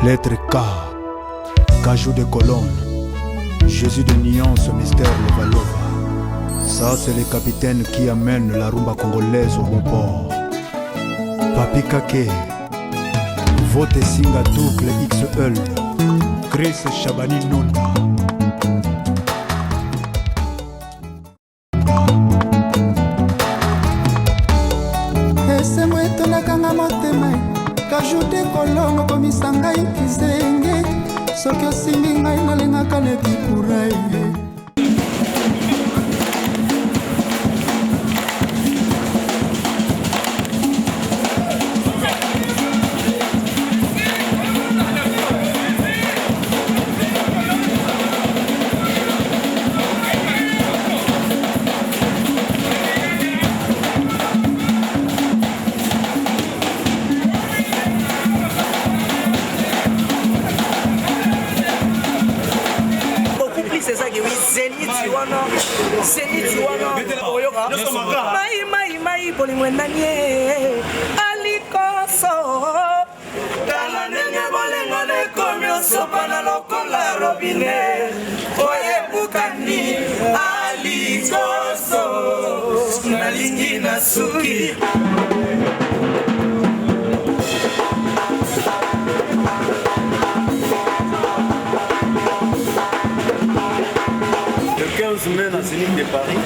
Lettre K, Cajou de colonne, Jésus de nuance, mystère Lova. Ça, c'est le capitaine qui amène la rumba congolaise au bon port. Papi Kake, Vote Singa Double XL, Chris Chabani Nonda. Esengo etondaka nga motema, kajute kolongo komisa ngai kizenge, soki osimbi ngai nalingaka neti kurai. Zenith wana, Zenith wana, oyoka mai mai mai, bolingo enani alikoso. Tala ndenge bolingo ekomi osopana lokola robinet oyo ebukani. Alikoso, nalingi na suki. Le 15 mai na Zénith de Paris,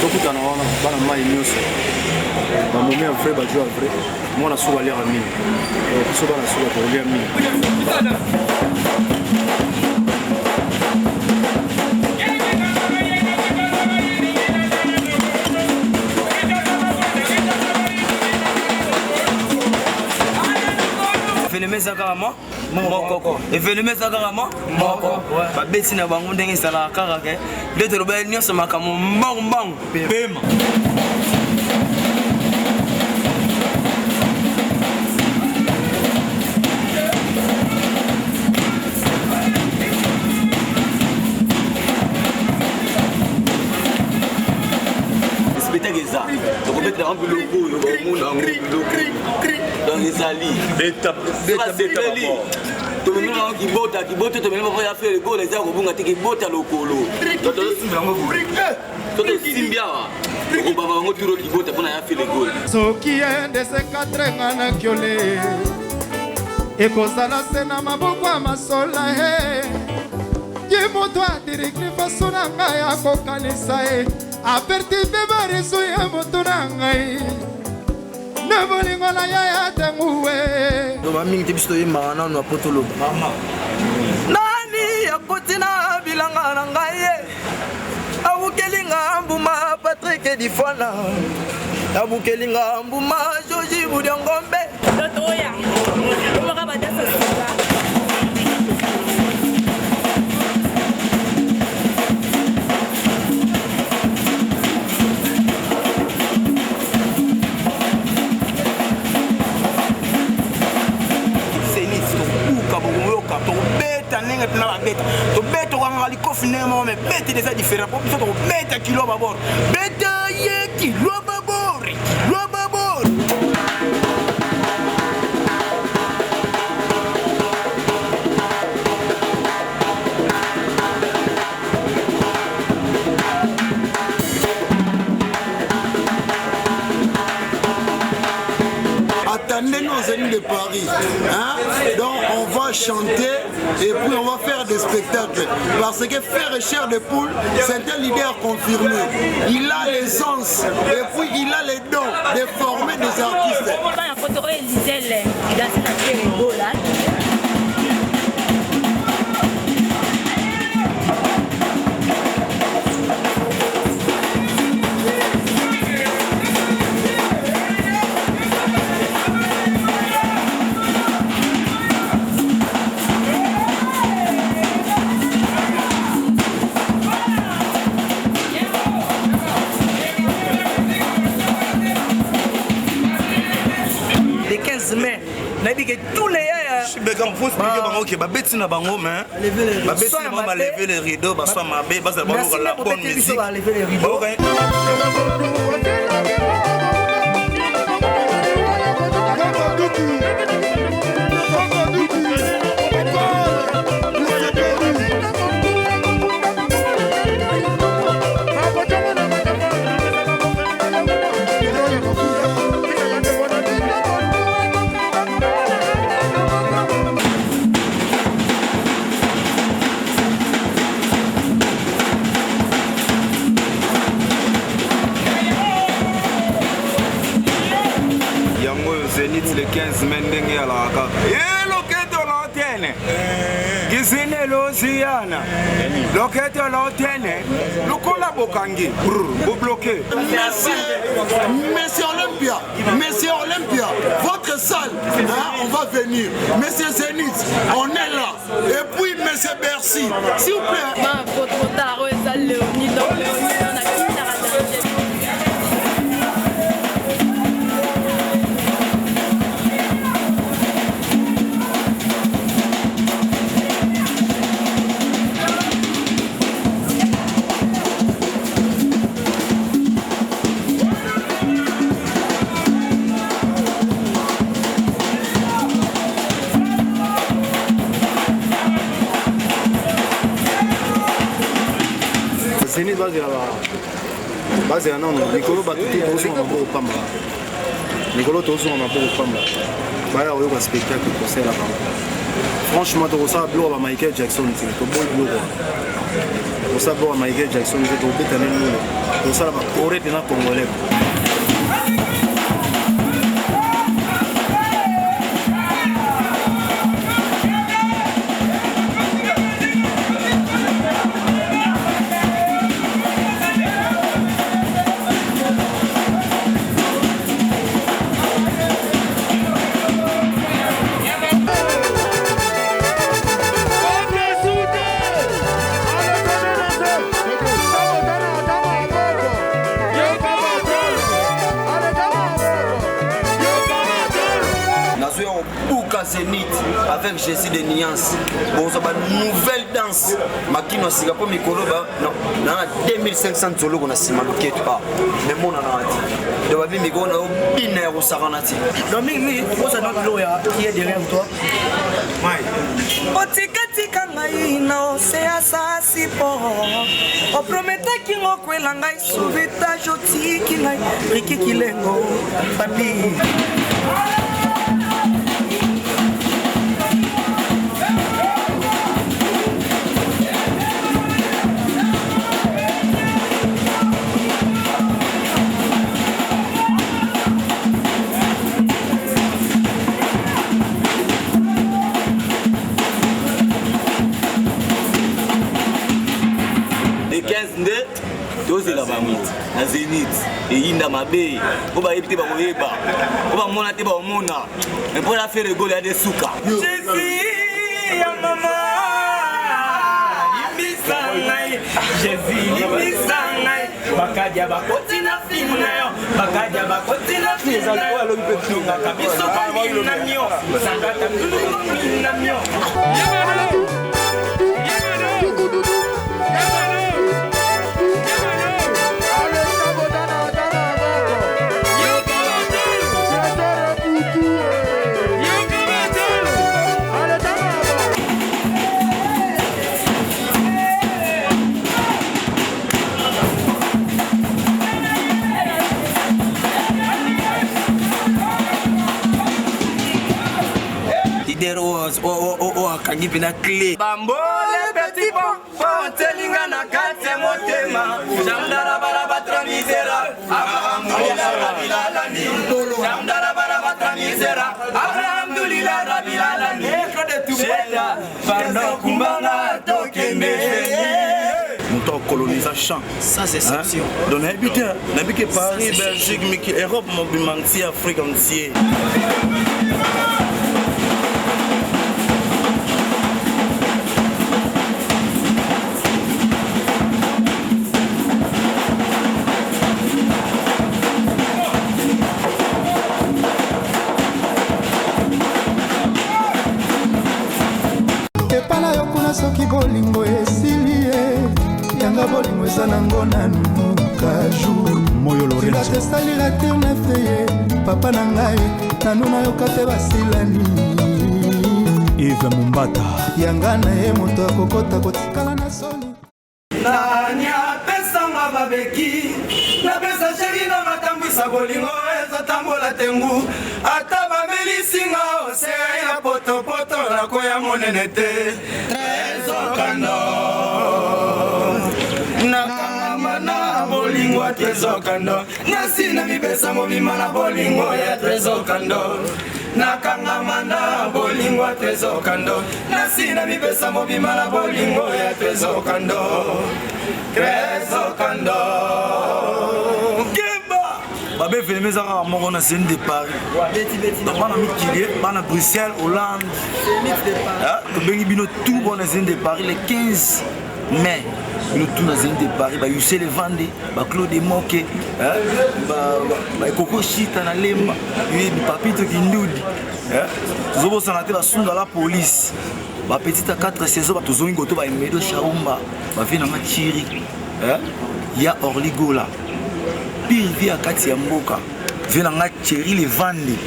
tokutana wana, bana mai nyonso, bamomi ya vrai, bajo ya vrai. Mwana suka aliaka mingi, biso bana suka tokolia mingi. Événement eza kaka moko, événement eza kaka moko. Babeti na bango ndenge ezalaka kaka ke nde tolobaki nyonso, makambo mbangu mbangu pema. Spectacle eza, tokobetela yango biloko oyo baomona yango biloko, donc ezali asepeli. Tomemi yango kibota kibota, tomemi moko ya Ferre Gola, eza kobunga te. Kibota lokolo tozosimbela yango, to tosimbi awa, tokobamba bango turo kibota mpona ya Ferre Gola. Soki ye nga na kiole, ekozala se na maboko ya masola. He ye moto adirigre faso na ngai, akokanisa ye aperturbe bareso ya moto na ngai na bolingo na ye ya tanguwe. Loba mingi te, biso toyembaka nanu apo toloba. Nani akoti na bilanga na ngai ye, abukeli nga mbuma? Patrik Difwana abukeli nga mbuma, Joji Budiangombe. Toya omaka badasa sika. Zénith tokobuka, bokoyoka, tokobeta ndenge mpena babeta, tobeta, tokangaka likofi ndenge moko, mais betele eza différent, po biso tokobeta kilo babord, beta ye kilo babord, kilo babord. Attendez-nous au Zénith de Paris. Hein? Donc on va chanter et puis on va faire des spectacles. Parce que Ferre Chair de Poule, c'est un leader confirmé. Il a l'essence et puis il a les dons de former des artistes. Bana poto oyo Elizele danse na Ferre Gola. Le 15 mai, nayebi ke tous les yaya Beka faut expliquer bango ke babeti na bango, mais babeti na bango, balever les rideaux, baswa mabe, bazala bayoka la bonne musique. Bayoka. Zenith le 15 mai ndenge alaka kaka. Eh loketo lotene. Kizine loziyana. Loketo lotene. Lokola bokangi. Bo bloqué. Monsieur, Monsieur Olympia, Monsieur Olympia, votre salle, hein, on va venir. Monsieur Zenith, on est là. Et puis Monsieur Bercy, s'il vous plaît. Ma trop tard, eza Léonie, donc Léonie, on a Zenith bazela bazela nano likolo bato te tozonga maboko pamba likolo tozonga maboko pamba baya koyoka spectacle concert ya bango franchement tokosala biloko ba Michael Jackson te toboyi biloko wana tokosala biloko ya Michael Jackson te tokobeta nde ndule tokosala bakore mpena congolais. Nazwi ya kobuka Zenith avec Jésus de nuance, bozwa ba nouvelle danse makino ya sika mpo mikolo na na 2500 nzoloko na nsima loketo a memonanaka te donc babi mikolo na yo bina ya kosakana te. Donc mingi okosa na biloko ya qui est derrière toi. Otikatika ngai na osea sasipo, oprometaki ngokwela ngai sauvetage, otiki ngai Riki Kilengo papi. Le 15 nde tozela bango na Zenith, eyinda mabe po bayebi te bakoyeba, po bamona te bakomona, mais mpo na Ferre Gola ya de suka. Jésus ya mama limbisa ngai, Jésus limbisa ngai, bakadia bakoti na filme na yo, bakadia bakoti na filme na yo, tongaka biso komina mio sakata ndulu komina mio. Leader oyo akangi mpena clé. Bambole petit pont, pontelinga na kati ya motema. Jamdara bara batra misera, alhamdulillah rabbil alamin. Jamdara bara batra misera, alhamdulillah rabbil alamin. Sheta, pardon kumbanga tokende. Moto akolonisa champ sans exception. Hein? Donc nayebi te, nayebi ke Paris, Belgique, miki Europe mobimba entier, Afrique entier. Epa na yo kuna soki bolingo esili ye, yanga bolingo eza nango nanu kaju. Moyo Lorenzo. Esalila te ye papa na ngai, nanu nayoka te basilani. Yves Mumbata. Yanga na ye moto akokota kotikala na soni. Nani apesanga babeki, napesa sheri na matambwisa bolingo ezotambola tengu, ata bamelisinga osea ya potopoto nakoya monene te. Trésor Kando, nakangama na bolingo. bolingo ya Trésor Kando. Nasi na mipesa mobimba na bolingo ya Trésor Kando. Nakangama na bolingo ya Trésor Kando. Nasi na mipesa mobimba na bolingo ya Trésor Kando. Trésor Kando. Kemba! Babe evelema eza kaka moko na zeni de Paris. Donc bana mikili, bana Bruxelles, Hollande. Tobengi bino tout bon na zeni de Paris le 15 mai. Bino tout na zeni de Paris, ba Youssef Levande, ba Claude Moke, ba Ekoko Shita na Lemba, yoyebi Papito Kindudi. Tozobosana te basunga la police. Ba petite à 4 saisons, ba tozongi koto ba Emedo Shaumba, ba vie na nga Chiri. Ya Orly Gola. Pire vie ya kati ya mboka. Vie na nga Thierry Levande.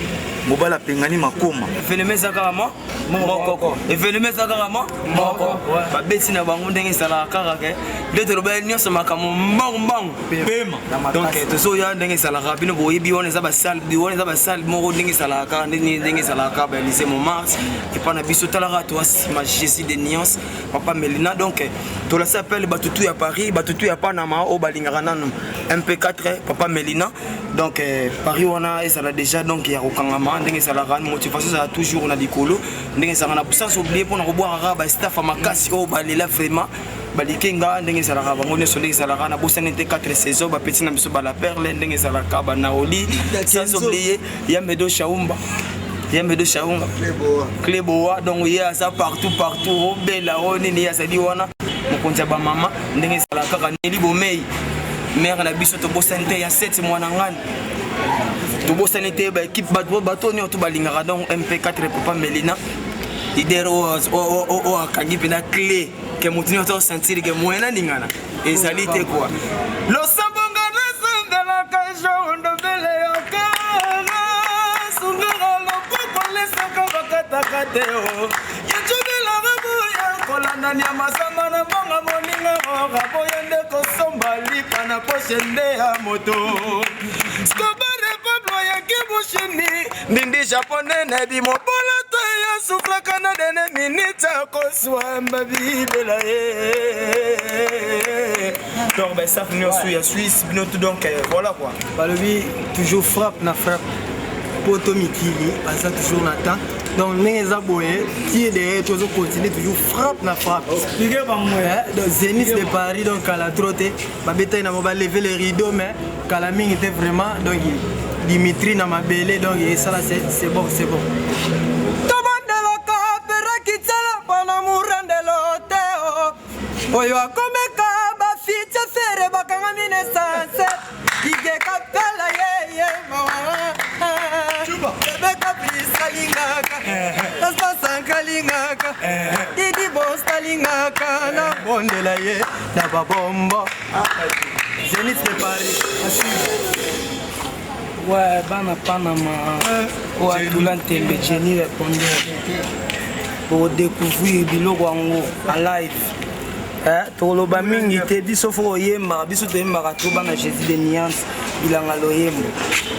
Mobali apengani makoma. Evelema eza kaka mo moko. Evelema eza kaka mo moko. Babeti na bango ndenge ezalaka kaka ke nde tolobaki nyonso makambo mbangu mbangu pema. Donc tozoya ndenge ezalaka bino boyebi wana eza basale wana eza basale moko ndenge ezalaka kaka ndenge ezalaka kaka ba Elysée Montmartre epa na biso talaka toa nsima Jésus de nuance papa Melina. Donc tolasi appel bato tu ya Paris, bato tu ya Panama oyo balingaka nanu MP4 papa Melina. Donc Paris wana ezala déjà donc ya kokangama ndenge ezalaka motivation ezala toujours na likolo ndenge ezalaka na sans oublier mpona kobwaka kaka ba staff ya makasi oyo balela vraiment balikenga ndenge ezalaka bango nyonso ndenge ezalaka na bosani te 4 saisons bapeti na biso bala perle ndenge ezalaka banaoli sans oublier ya Medo Shaumba. Ya Medo Shaumba. Cléboa. Donc ye aza partout partout obela o nini ye azali wana mokonzi ya bamama ndenge ezalaka kaka Nelly Bomei mère na biso tobosani te ya 7 mwana ngani tobosani te ba équipe bato bato nyonso to balingaka donc MP4 papa Melina leader oyo akangi mpena clé ke moto nyonso asentir ke moyen aningana ezali te quoi. Losambonga nasambelaka jondobele yokana sungaka loboko lesaka bakataka te o yacobelaka boya kolanda nyama samba na mbonga moninga oka boya nde kosomba lipa na poshe nde ya moto skobare pablo yaki bushini ndindi japonais na bimobola to ya suflaka na dene minute akoswamba bibela ye. Donc ben ça nous ya Suisse bino tout donc voilà quoi. Balobi toujours frappe na frappe. Poto mikili baza toujours na temps. Donc ndenge eza boye qui est derrière tozo continuer toujours frappe na frappe. Expliquer ba moi. Donc Zénith de Paris donc kala trop te babetaki na ba lever les rideaux mais kala mingi te vraiment donc Dimitri na mabele donc et ça là c'est bon c'est bon. Tobandelaka perakitsala pana murandelo teo. Oyo akomeka ba fitia fere bakanga mine sanse. Ige kapela ye ye mawa. Bebe Caprice alingaka. Pasta Sanka alingaka. Didi Bosta alingaka. Na bondela ye na babombo. Zénith de Paris. À suivre. Ouais, bana Panama. Ouais, Tula Ntembe, Jenny répondeur. Pour découvrir biloko yango en live. Tokoloba mingi te biso fo koyembaka biso toyembaka to bana Jésus de nuance bilanga loyembo.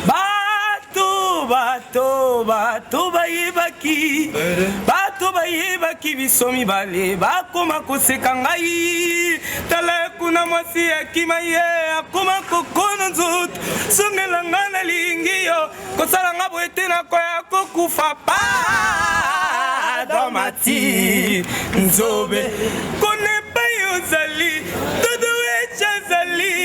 Bato bato bato bayebaki bato bayebaki biso mibale bakoma koseka ngai tala kuna mwasi akima ye akoma kokona nzoto songela ngai nalingi yo kosala nga boye te nakoya kokufa pa mati nzobe konepa yozali todo echazali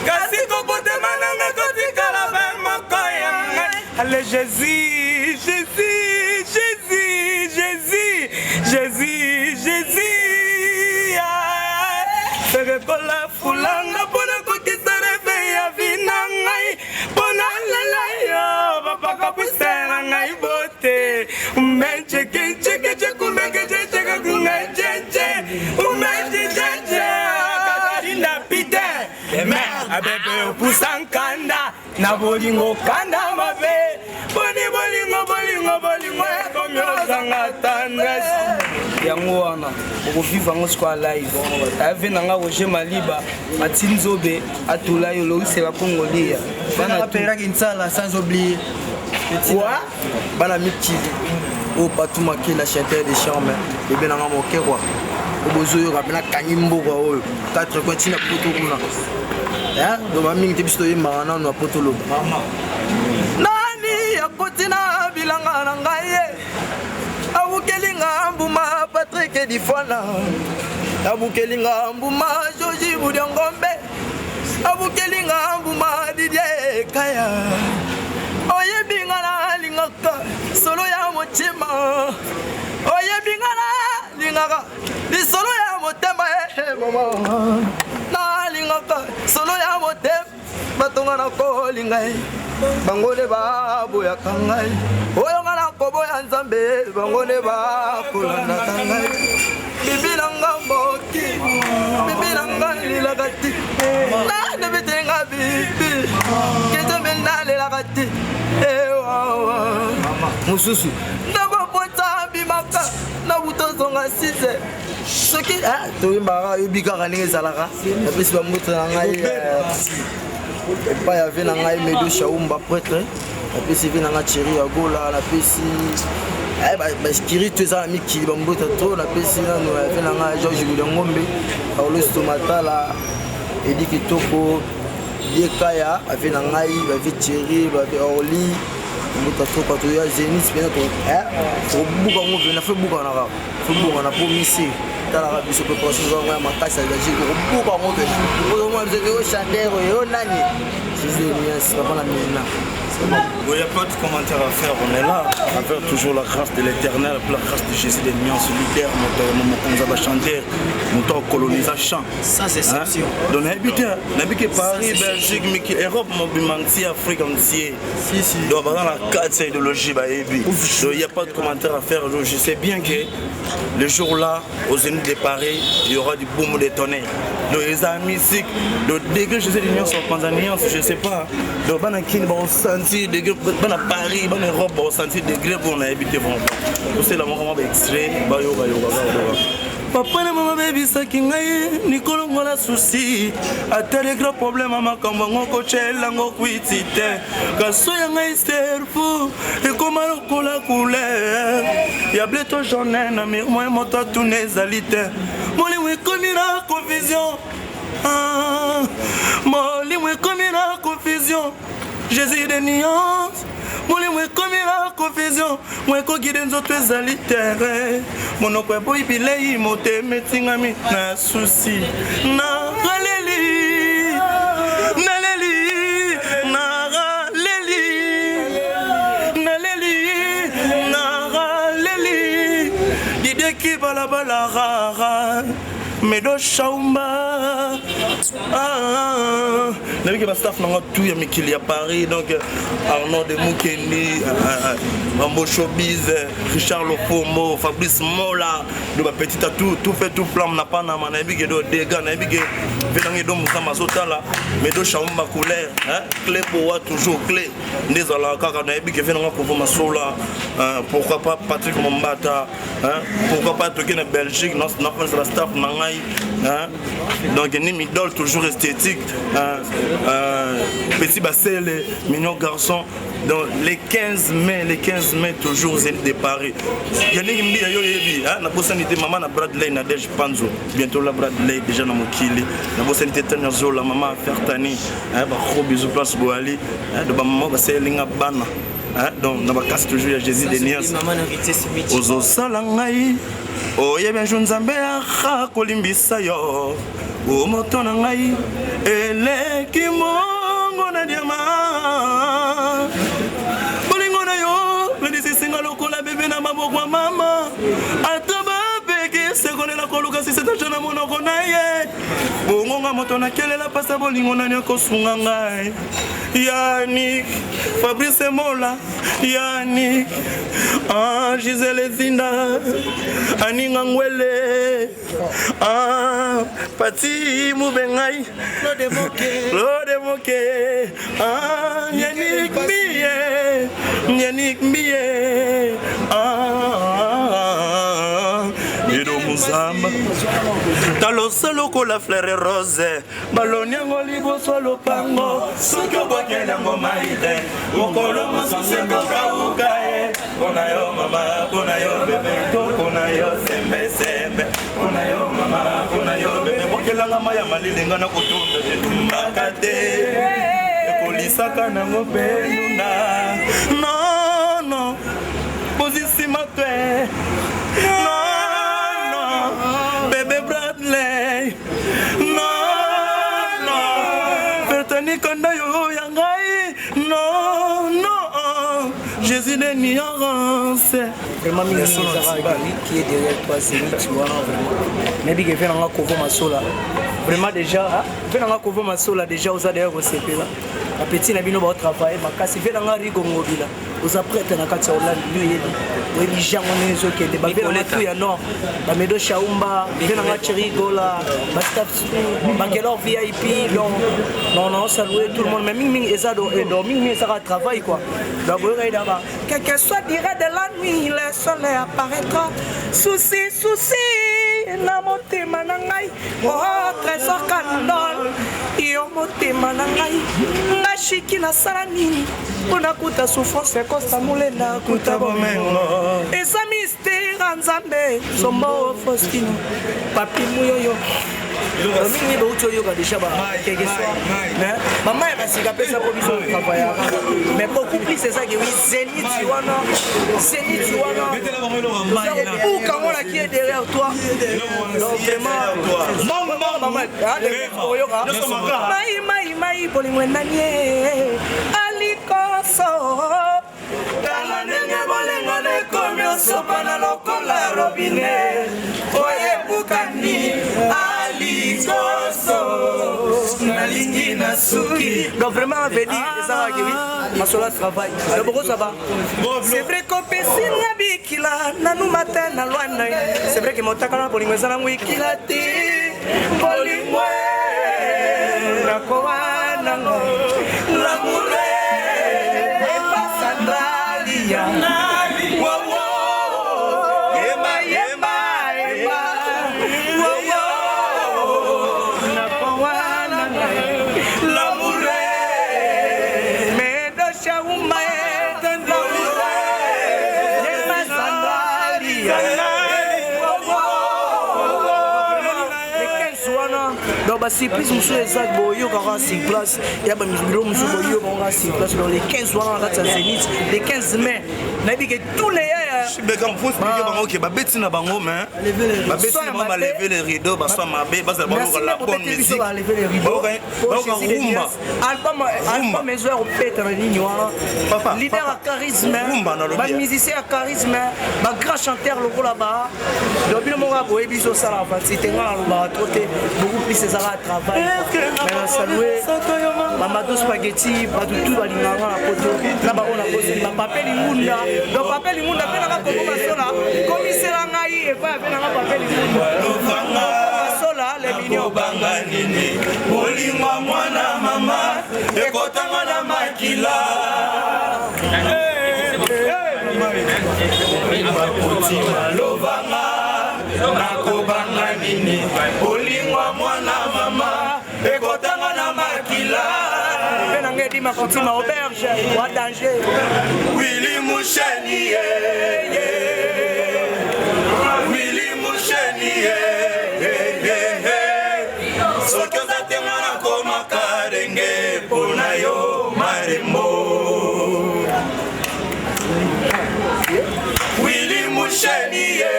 kasi kokotema nanga kotikala be moko ya ngai. Allez Jésus, Jésus, Jésus, Jésus, Jésus, Jésus. Ferekola fulanga mpona kokisa reve ya vi na ngai mpona lala yo bapaka pusela ngai bote umechekechekechekumekechechekekungecheche umechechece katarinda pite eme abebe opusa nkanda na bolingo kanda mabe boni bolingo bolingo bolingo ekomi ozanga tendresse yango wana okoviva yango sikoyo live ave na nga Roger Maliba Ati Nzobe atula yo lorisela Kongolia bana peraki nsala sans oublier quoi bana mikili oyo Patou Makela chanteur de charme bebe nanga moke quoi obozo yoka pena kangi mboka oyo 4 coins tina poto kuna. Loba mingi te, biso toyembaka nanu apo toloba. Nani akoti na bilanga na ngai ye abukeli nga mbuma? Patrik Difwana abukeli nga mbuma, Georgi Budiangombe abukeli nga mbuma, Didie Kaya. Oyebi nga nalingaka solo ya motema, oyebi nga nalingaka lisolo ya motema. Eh, mama, nalingaka solo ya motema. Batonga na kolinga ye, bango nde baboyaka ngai. Oyo nga nakoboya Nzambe, bango nde bakolandaka ngai. Bibi na nga moki, bibi na nga lelaka te, nanebete nga bibi kezombe nalelaka te. Ewawa mosusu ndakopota bimaka na buto ozonga 6 soki toyembaka, oyebi kaka ndenge ezalaka. Napesi bambote na ngai epai ya ve na ngai Medo Shaumba prêtre, napesi ve na ngai Thierry Agola, napesi baspiritu eza na mikili bambota to. Napesi nano ve na ngai George Buliangombe, Paulos Tomatala, Edi Kitoko, Diekaya, bave na ngai, bave Thierry, bave Orly, mbota to. Bato ya Zénith mpena tokobuka yango mpena, fo ebukana kaka, fo ebukana mpo misi talaka biso préparation eza yango ya makasi ya Belgique. Tokobuka yango mpena, ozomona biso yo chanteur oyo nani, Jésus Emias, papa na mina. Il n'y a pas de commentaire à faire, on est là, avec toujours la grâce de l'Éternel, la grâce de Jésus de Nuance, leader, moto chanteur, moto colonisa chant. Sans exception. Hein? Donc, nayebi te Paris, Belgique, Europe, mobimba entier, Afrique entier. Si, si. Donc, dans la cadre de idéologie, bayebi. Donc, il n'y a pas de commentaire à faire. Je sais bien que le jour-là, au Zénith de Paris, il y aura du boom de tonnerre. Donc, les amis, le degré Jésus de Nuance, en je sais pas. Donc, bana Kin, on sentir degré, bana Paris, bana Europe, on sentir degré pour on a évité vraiment. C'est la moment extrait, bayo, bayo, bayo. Papa na mama bayebisaki ngai nikolongola susi, ata de grand problème ya makambo yango kotyelango kwiti te. Kaso ya ngai cerveau ekoma lokola couleur ya bleu to jaune na miroir, moto atuna ezali te. Molimo ekomi na confusion, ah, molimo ekomi na confusion. Jésus de nuance, molimo ekomi na confusion, mo ekokide nzoto ezali terrain, monoko eboyi bilei, motema etingami na susi. Naraleli, naleli, naraleli, naleli, naraleli. Dideki balabala rara, Medo Shaumba. Ah, nabiki bastaff nanga tout ya mikili ya Paris, donc Arnaud de Mukendi, Mambo Showbiz, Richard Lofombo, Fabrice Mola, do bapetit a tout tout fait tout flamme na Panama. Nayebi ke do dega, nayebi ke venange do mosama azotala Medo Shaumba couleur clé boa, toujours clé nde ezalaka kaka. Nayebi ke venanga kovo masola, pourquoi pas Patrick Mombata, pourquoi pas toke na Belgique, nafanisa staff na ngai. Donc ni midol, toujours esthétique, petit Basele, mignon garçon. Donc les 15 mai, les 15 mai, toujours Zénith de Paris. Yannick Mbia, yo yebi, nabosani te mama na Bradley, Nadège Panzo, bientôt la Bradley déjà na mokili. Nabosani te Tania Zola, mama Fertani, ba gros bisous place boali, de ba maman baselinga bana. Donc na bakasi toujours ya Jésus de Nias ozosala ngai, oyebi un jour Nzambe aka kolimbisa yo. O moto na ngai eleki mongo na diama, bolingo na yo lendisisinga lokola bebe na maboko ya mama. Ata bapeki sekolela koluka sisetacha na monoko na ye, bongonga moto nakelela pasa bolingo, nani akosunga ngai? Yannick, Fabrice Mola, Yannick, ah, Gisèle Zinda, Aninga Ngwele, ah, Pati Moubengai, Claude Moke, ah, Yannick Mbiye, Yannick Mbiye, ah, Edo Muzamba, Talosa lokola fleur rose, baloni yango liboso lopango, soki obwakeli yango mai te, mokolo mosusu ekokauka ye. Mpona yo mama, mpona yo bebe, to mpona yo sembesembe, mpona yo mama, mpona yo bebe. Bwakelanga mai ya malili nga nakotonda etumbaka te ekolisaka nango mpe nuna nono bozisima te nono bebe bradley nono bertani kanda yo ya ngai nono jésus de nuance. Vraiment mingi ezalaka qui est derrière toi, Zénith wana. Vraiment nayebi ke ve nanga Kovo Masola, vraiment déjà ve nanga Kovo Masola déjà oza derrière kosepela bapeti na bino baotravaille makasi. Ve nanga Rigo Ngobila, oza prêtre na kati ya Hollande, yo oyebi, oyebi jango ndenge ezokende. Bave nanga tu ya nord, bamedo Shaumba, ve nanga Cheri Gola, bastaff, bagelor VIP. Donc non, non, saluer tout le monde, mais mingi mingi eza do mingi mingi ezaka travail quoi. Donc boyokai da ba quel que soit durée de la nuit, le soleil apparaîtra. Souci, souci na motema na ngai, oh Trésor Kandol, yo motema na ngai, nga Shiki nasala nini mpo nakuta souffrance ekosta molenda kuta bomengo eza mystère ya Nzambe. Sombo Faustino Papi Muyoyo, mingi bauti oyoka déjà quelque soit, mais mama ya basika apesa mpo biso travaillaka, mais beaucoup plus ezaki wi Zénith wana, Zénith wana obuka ngo na qui est derrière toi. Donc vraiment oyoka mai mai mai bolingo enani alikoso. Tala ndenge bolingo nekomi osopana lokola robinet oyo ebukani alikoso, nalingi na suki. Donc vraiment veut dire ezalaki wi masolo ya travail. Donc bokozwa ba c'est vrai kopesi nga bikila nanu matin na lwana. C'est vrai ke motaka na bolingo eza nango ekila te, bolingo nakowa nango l'amour epasandralia. Wowo yemba yemba yemba, wowo nakowa nango l'amour medo shauma, l'amour yemba sandralia. Le 15 wana, donc basurprise mosusu eza boyokaka sur place ya bamilo mosusu, boyokaka sur place. Donc le 15 wana na kati ya Zénith, le 15 mai, nayebi ke tous les yaya Beka mpo expliquer bango ke babeti na bango, mais babeti na bango, baleve le rideau, baswa mabe, bazala bayoka la bonne musique, bayoka rumba. Album ezo ya kobeta na nini wana, leader ya charisme, bamusicien ya charisme, bagrand chanteur lokola ba. Donc bino moko boyebi biso osala vanti te, nga nalobaka trop te, beaucoup plus ezalaka travail. Mais na salue Mamadou Spaghetti, bato tu balingaka na poto na bango na koseli bapape Lingunda. Donc Pape Lingunda mpe nanga Kongo Masola komisela ngai epai ape nanga Pape Lingunda Masola le mignon. Banga nini, bolingo ya mwana mama ekotanga na makila. Makotima lovanga, nakobanga nini, bolingo ya mwana mama ekotanga na makila. Mpe nanga edima kontima auberge wa danger. Willy Musheni ye, Willy Musheni ye, soki oza te nga nakomaka ndenge mpo na yo marembo. Willy Musheni ye,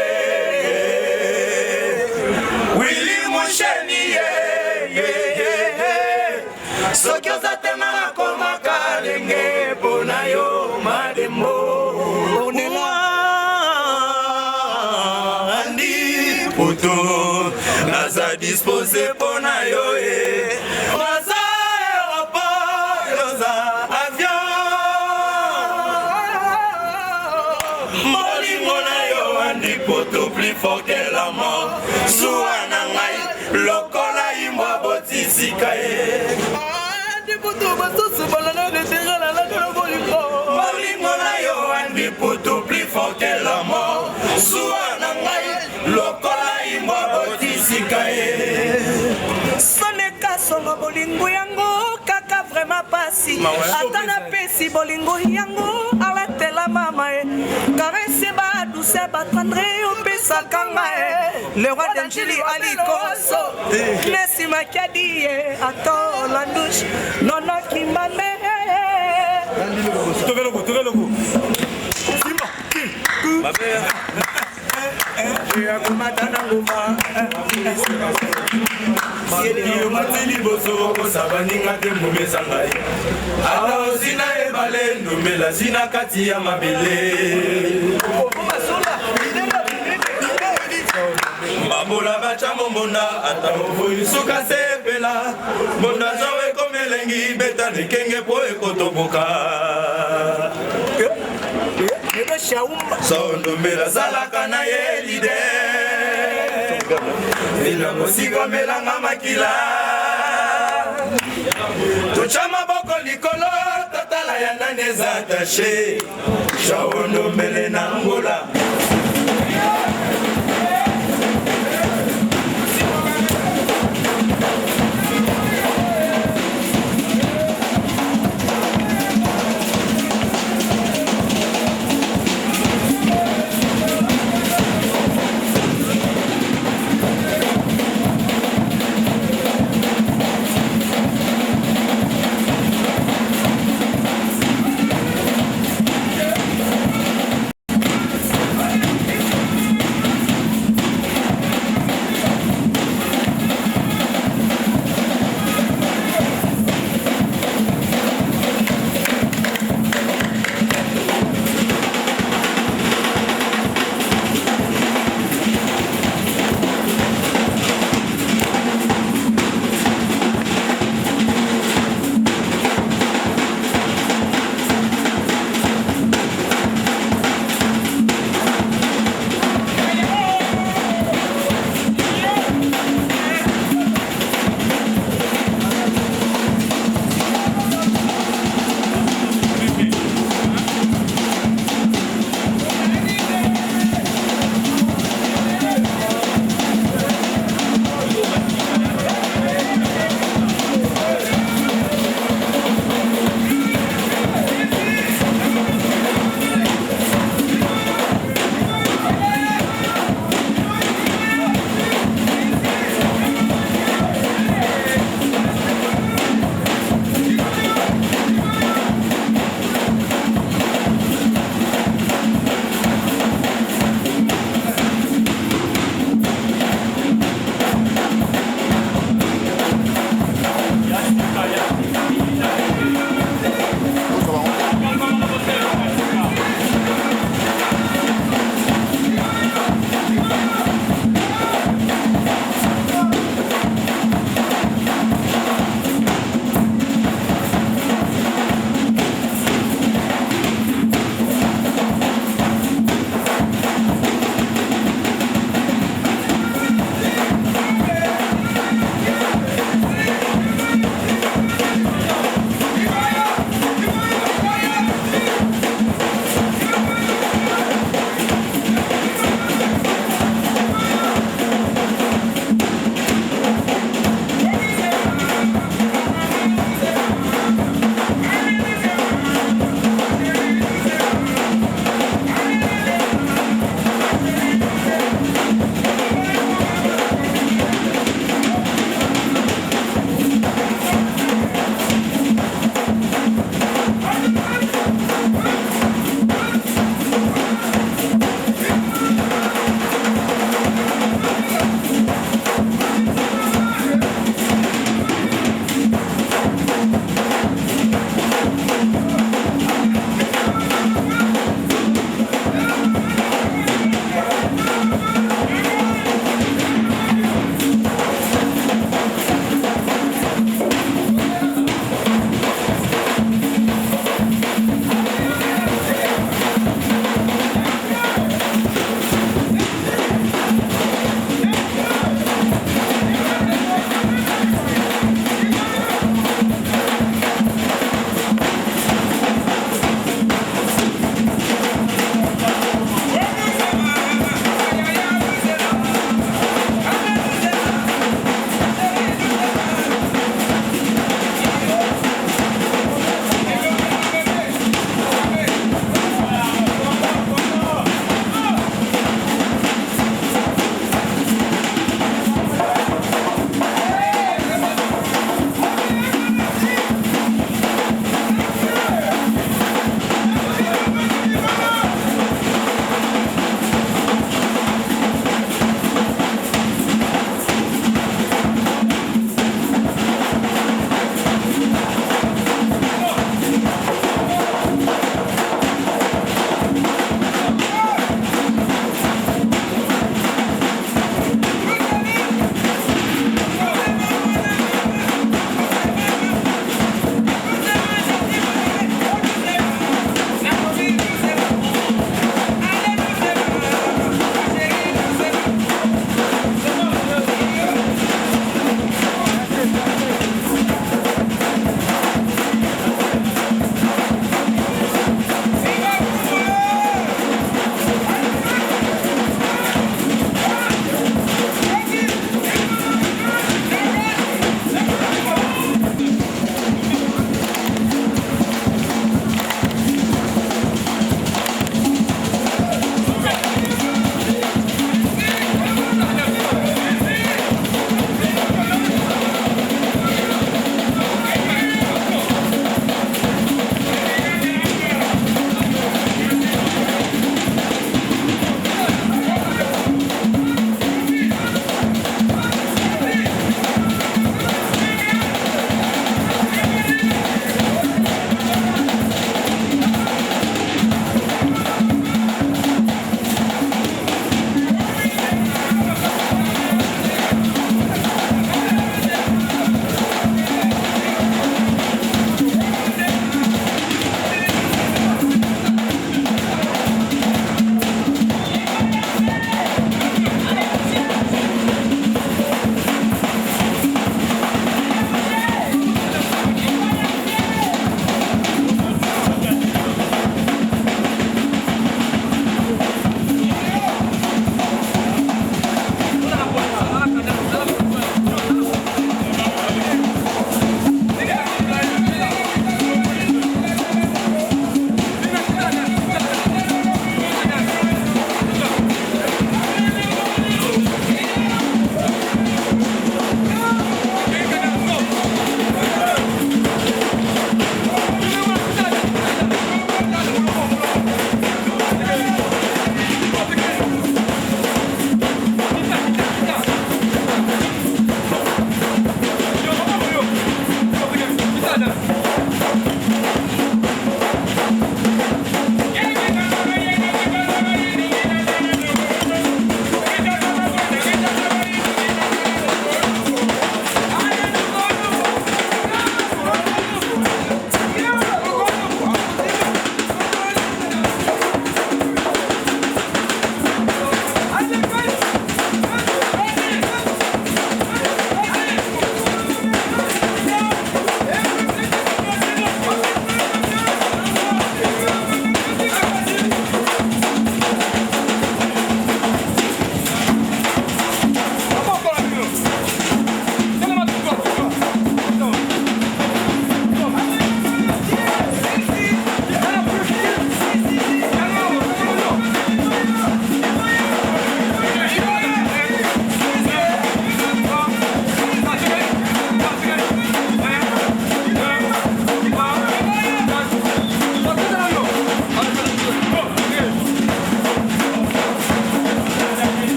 Willy Musheni ye, soki oza te nga nakomaka ndenge mpo na yo madembo. Andi Poto, naza dispose mpo na yo ye, naza aéroport, yoza avion, molingo na yo Andi Poto plus fort que la mort, zuwa na ngai lokola imbwa botisika ye. Bolingo na yo Andi Poto plus fort que la mort, zuwa na ngai lokola imbwa botisika ye. Soneka songo bolingo yango kaka vraiment pasi, ata napesi bolingo yango alatela mama ye karese badouce batendre opesaka ngai. Le roi d'Anjili Ali Koso Messi Makiadi ye Ato Landouche Nono Kimame. Tokeloko, tokeloko. Simba. Akomata na nguma omati liboso okosa baninga te mbumesa ngai ata ozina ebale ndombela zina kati ya mabele mabola batya mombonda ata oboyi suka sepela mbonda zwa ekomelengi beta likenge po ekotoboka sondombela salaka na ye lider ina mosika melanga makila totya maboko likolo totala ya nani eza attache shaondombele na ngola.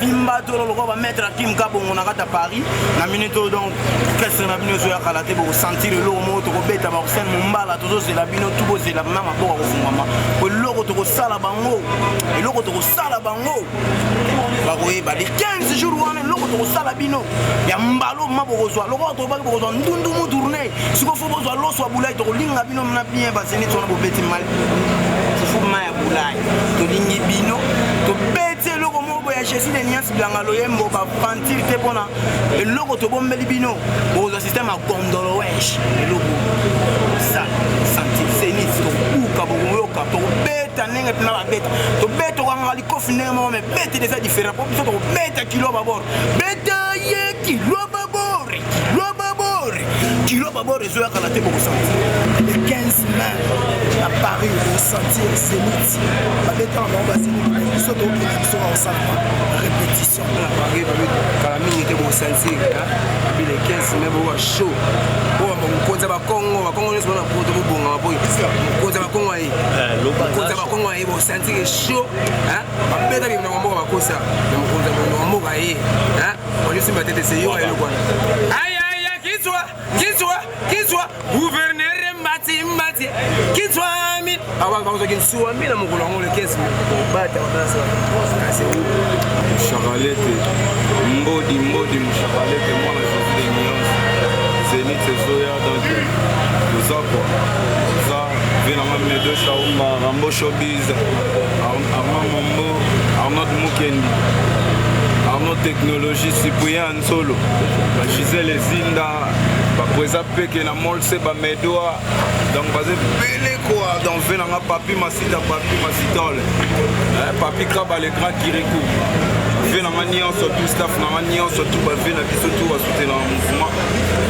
bavimba tolo lokola bamaître akim kabongo na kati ya paris na minute oyo donc orchestre na bino ezoya kala te bokosentir eloko moko tokobeta barsène mombala tozozela bino tu bozela na maboko ya kofungwama po eloko tokosala bango eloko tokosala bango bakoyeba le 15 jours wana eloko tokosala bino ya mbalo ma bokozwa lokola tolobaki bokozwa ndundumu tourne sikoyo fo bozwa loso ya bulai tokolinga bino na bien bazeniti wana bobeti mal fufu ma ya bulai tolingi bino tobeti eloko moko boye ya jésus de niance bilanga loyembo bavantire te mpona eloko tobombeli bino bokozwa systeme ya gondolowesh eloko sa sentir zenit tokobuka bokoyoka tokobeta ndenge mpena babeta tobeta okangaka likofi ndenge moko me bete eza différent mpo biso tokobeta kilo babor beta ye kilo babor kilo babor kilo babor ezoyakala te bokosentir le 15 mai na paris okosentir zenit babetaka bango bazenit biso tokokende biso kakosalama répétition na paris babi kala mingi te bokosentir babi le 15 mai bokoka chaud oyo mokonzi ya bakongo bakongo nyonso bana poto bobongama po mokonzi ya bakongo aye mokonzi ya bakongo aye bosentir chaud babeta bino na mboka bakosa na mokonzi ya mboka ye oyosimba tete se yo eloko wana ayaya kizwa kizwa kizwa gouverneur mbati mbati kizwa mi bakozwa kinsuwa mi na mokolo yango le 15 bata babalasa kasi Mushakalete mbodi mbodi mushakalete mwana Jésus de nuance Zenith ezoya donc toza quoi toza vie nanga Medo Shaumba Rambo Showbiz Armand Mombo Arnaud Mukendi Arnaud Technologie Cyprien Nsolo ba Gisèle Ezinda ba Preza Peke na Molse ba Medoa donc baza ebele quoi donc vie nanga Papi Masita Papi Masitole eh, Papi Kaba le grand Kirikou vie nanga nyonso tout staff nanga nyonso tout ba vie na biso tout basoutenaka mouvement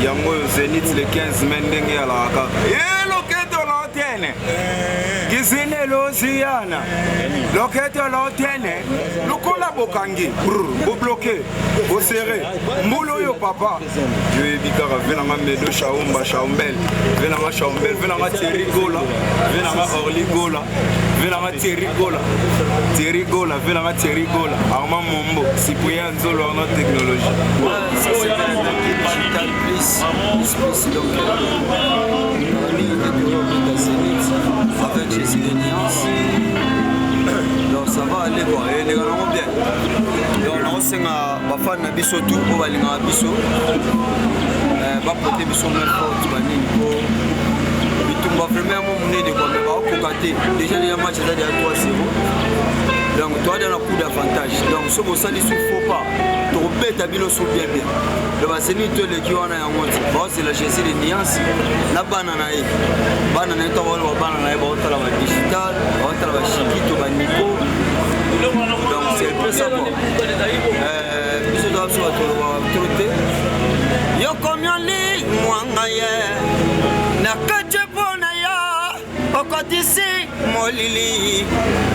yango oyo Zenith le 15 mai ndenge alaka kaka eloketo lotene kizine loziyana loketo lotene lokola bokangi bobloke bosere mbula oyo papa yoyebi kaka ve nanga medo shaumba shaumbel ve nanga shaumbel ve nanga thierry gola ve nanga orly gola ve nanga thierry gola thierry gola ve nanga thierry gola armand mombo cyprien nzolo arnaud technologie digital plus plus donc avec Jésus de Nuance donc ça va aller quoi eleka nango bien donc nakosenga bafani na biso tout oyo balingaka biso bapote biso main forte banini po bitumba vraiment yango monene kua me bakokoka te déjà deja match eza deja 3 0 donc toada na coup d'avantage donc soki bosali su faux pas tokobeta bino su bien bien donc baseni to eleki wana yango ti baozela jésus de nuance na bana na ye bana na ye ntango wana bana na ye baotala ba digital baotala ba shikito ba nico donc c'est un peu ça quoi euh, biso toza biso bato olobaka trop te yokomioli mwanga ye na kati mpo na yo okotisi molili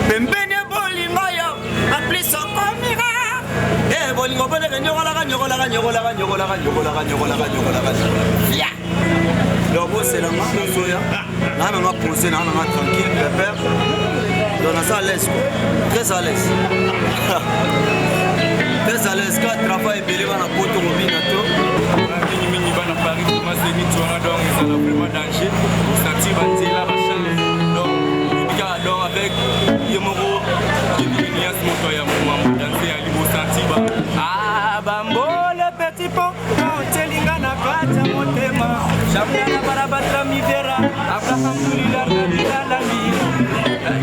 pembeni ya bolingo yo amplis okomira e bolingo boneke nyokolaka nyokolaka nyokolaka nyokolaka nyokolaka nyokolaka nyokolaka ya donc boselanga nazoya naa nanga pose naa nanga tranquille pepère donc naza à l'aise quoi très à l'aise très à l'aise ka travail ebele bana poto kobina to mingimingi bana paris vraiment zenith wana donc ezala vraiment danger osentir banzela bachance donc ebika donc avec ye moko yebikenias moto ya mambo danse ya libosanti ba ah, bambole petit pont otelinga na kati ya motema jamdana barabatra mivera abrahamdulila rabilalami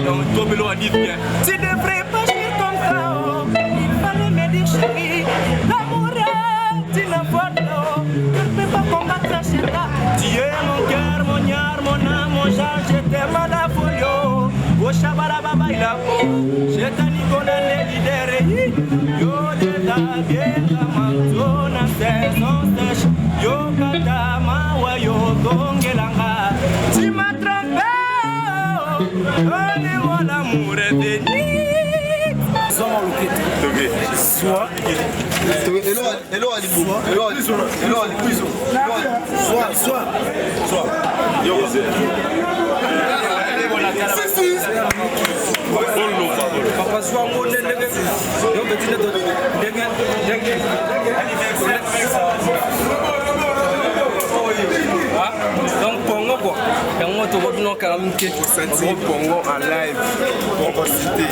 donc tobelo adif bien tu devrais pas agir comme ça oh. il fallait me dire chérie l'amour est une force oh. tu ne peux pas combattre chez toi tu es mon cœur mon yar mon âme mon genre je t'aime à la folie oh. oshabarababa ila shetani kona le leader yo deta bienga mantona saison sèche yo kata mawa yo zongelanga tu m'as trompé donnez-moi l'amour est venu Zoma loketo. Soit. Elo alibu. Elo alibu. Elo alibu. Soit, soit. Soit. Si, si. Papa zwa ngo nde ndenge. tobeti nde ndenge ndenge donc pongo quoi yango tokoki nokala moke pongo en live compacité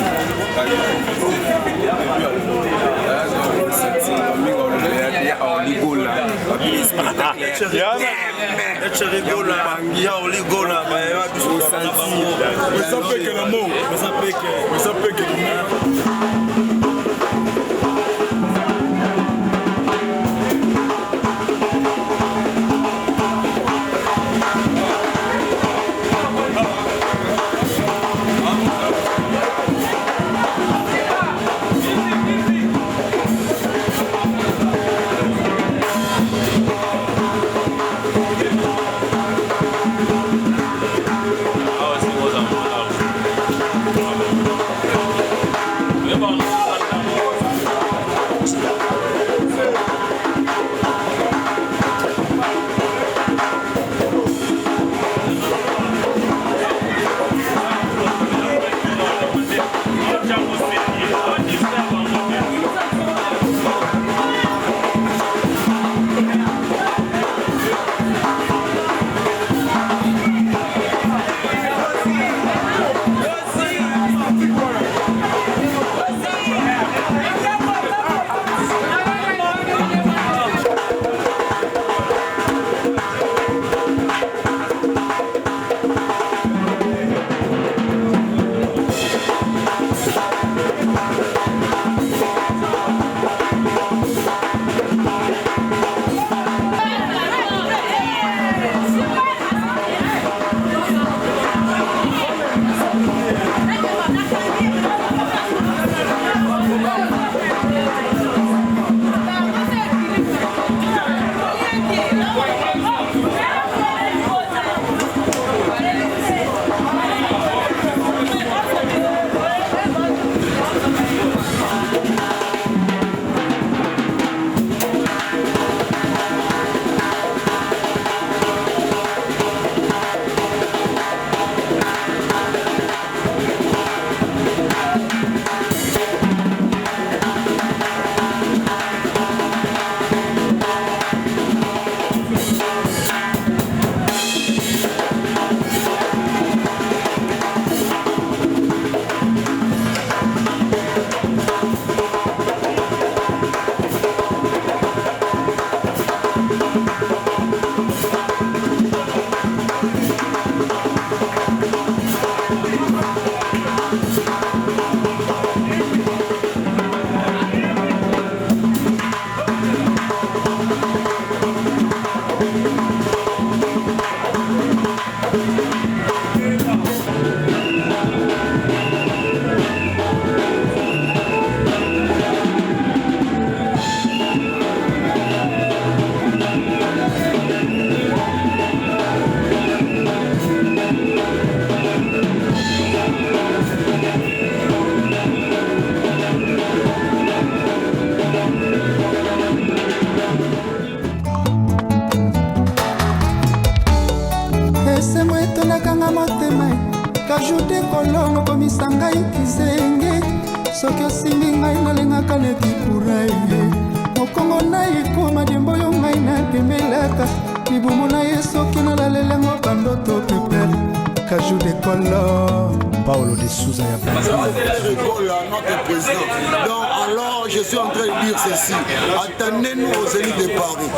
Esengo etondakanga motema kajude kolongo komisa ngai kizenge soki osimbi ngai nalengaka neti kurai mokongo na ekoma dembo oyo ngai nademelaka libumu na ye soki nalalelango bandoto pepe kaju de kolo Paolo de Souza ya Rigola, notre président. Donc, alors, je suis en train de dire ceci. Attendez-nous aux Zénith de Paris.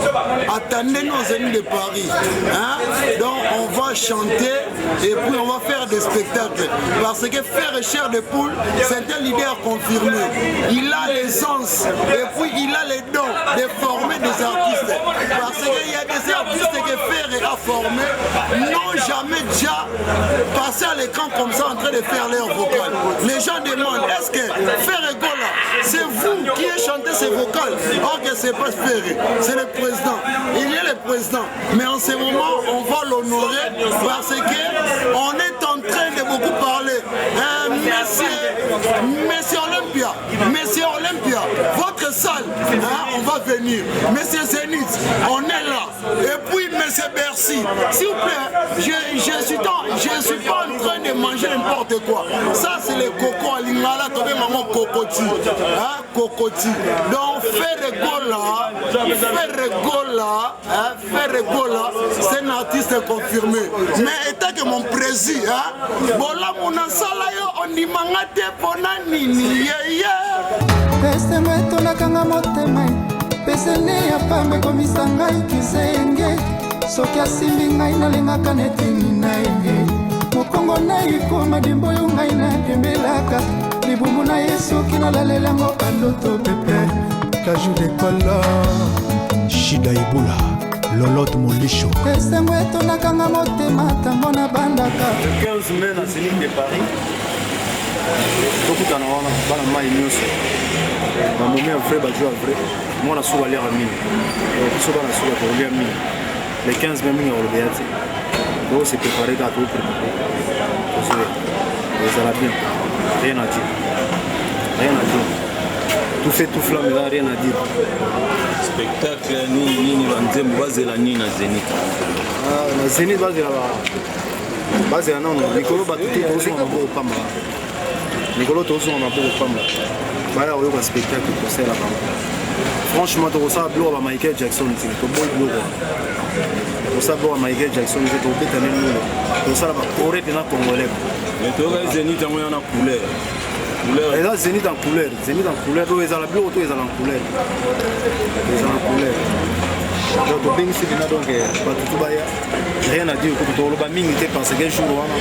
Attendez-nous aux Zénith de Paris. Hein? Donc, on va chanter et puis on va faire des spectacles. Parce que faire chair de poule, c'est un leader confirmé. Il a l'essence et puis il a les dons de former des artistes. Parce qu'il y a des artistes que Ferre a formés n'ont jamais déjà passé à l'écran comme ça en train de faire leur vocal. Les gens demandent, est-ce que Ferre Gola, c'est vous qui avez chanté ces vocales? Or que c'est pas Ferre, c'est le président. Il est le président. Mais en ce moment, on va l'honorer parce que on est en train de beaucoup parler. Euh, monsieur, monsieur Olympia, monsieur Olympia, votre salle, hein, on va venir. Monsieur Zénith, on est là. Et puis, monsieur Bercy, ici. S'il vous plaît, je, je, suis, je suis pas en train de manger n'importe quoi. Ça, c'est le coco à lingala, tobe maman cocoti. Hein, cocoti. Donc, Ferre Gola, Ferre Gola, hein, Ferre Gola, c'est un artiste confirmé. Mais étant que mon président, hein, bola munasala yo ondimanga te pona nini, yeah, yeah. Esengo etondakanga motema pesene ya pamba ekomisa ngai kizenge soki asimbi ngai nalengaka neti nina ye mokongo na ekoma dimbo oyo ngai nadembelaka libumu na ye soki nalalela yango bandoto pepe kaju de color Shida Ibula, Lolotte Molisho. Esengo etondaka nga motema ntango nabandaka. Le 15 mai na Zénith de Paris, tokutana wana bana mai nyonso bamomi ya vrai bajo ya vrai mwana suka aliaka mingi biso bana suka tokolia mingi le 15 mai mingi akoloba ya te toko se prépare kaka toko prépare tozoya ezala bien rien à dire rien à dire tout fait tout flamme eza rien à dire spectacle nini nini banzembo bazela nini na zenith ah, na zenith bazela bazela nano likolo bato te tozonga maboko pamba likolo tozonga maboko pamba baya koyoka spectacle kosala bango franchement tokosala biloko ba michael jackson te toboyi biloko wana tokosala biloko ba michael jackson te tokobeta nde ndule tokosala bakore mpena congolais mais toyoka zenith yango yana couleur eza zénith en couleur zénith en couleur oyo ezala biloko to ezala en couleur ezala en couleur donc tobengisi mpena donc eh, bato to baya rien à dire kutu tokoloba mingi te parce que jour wana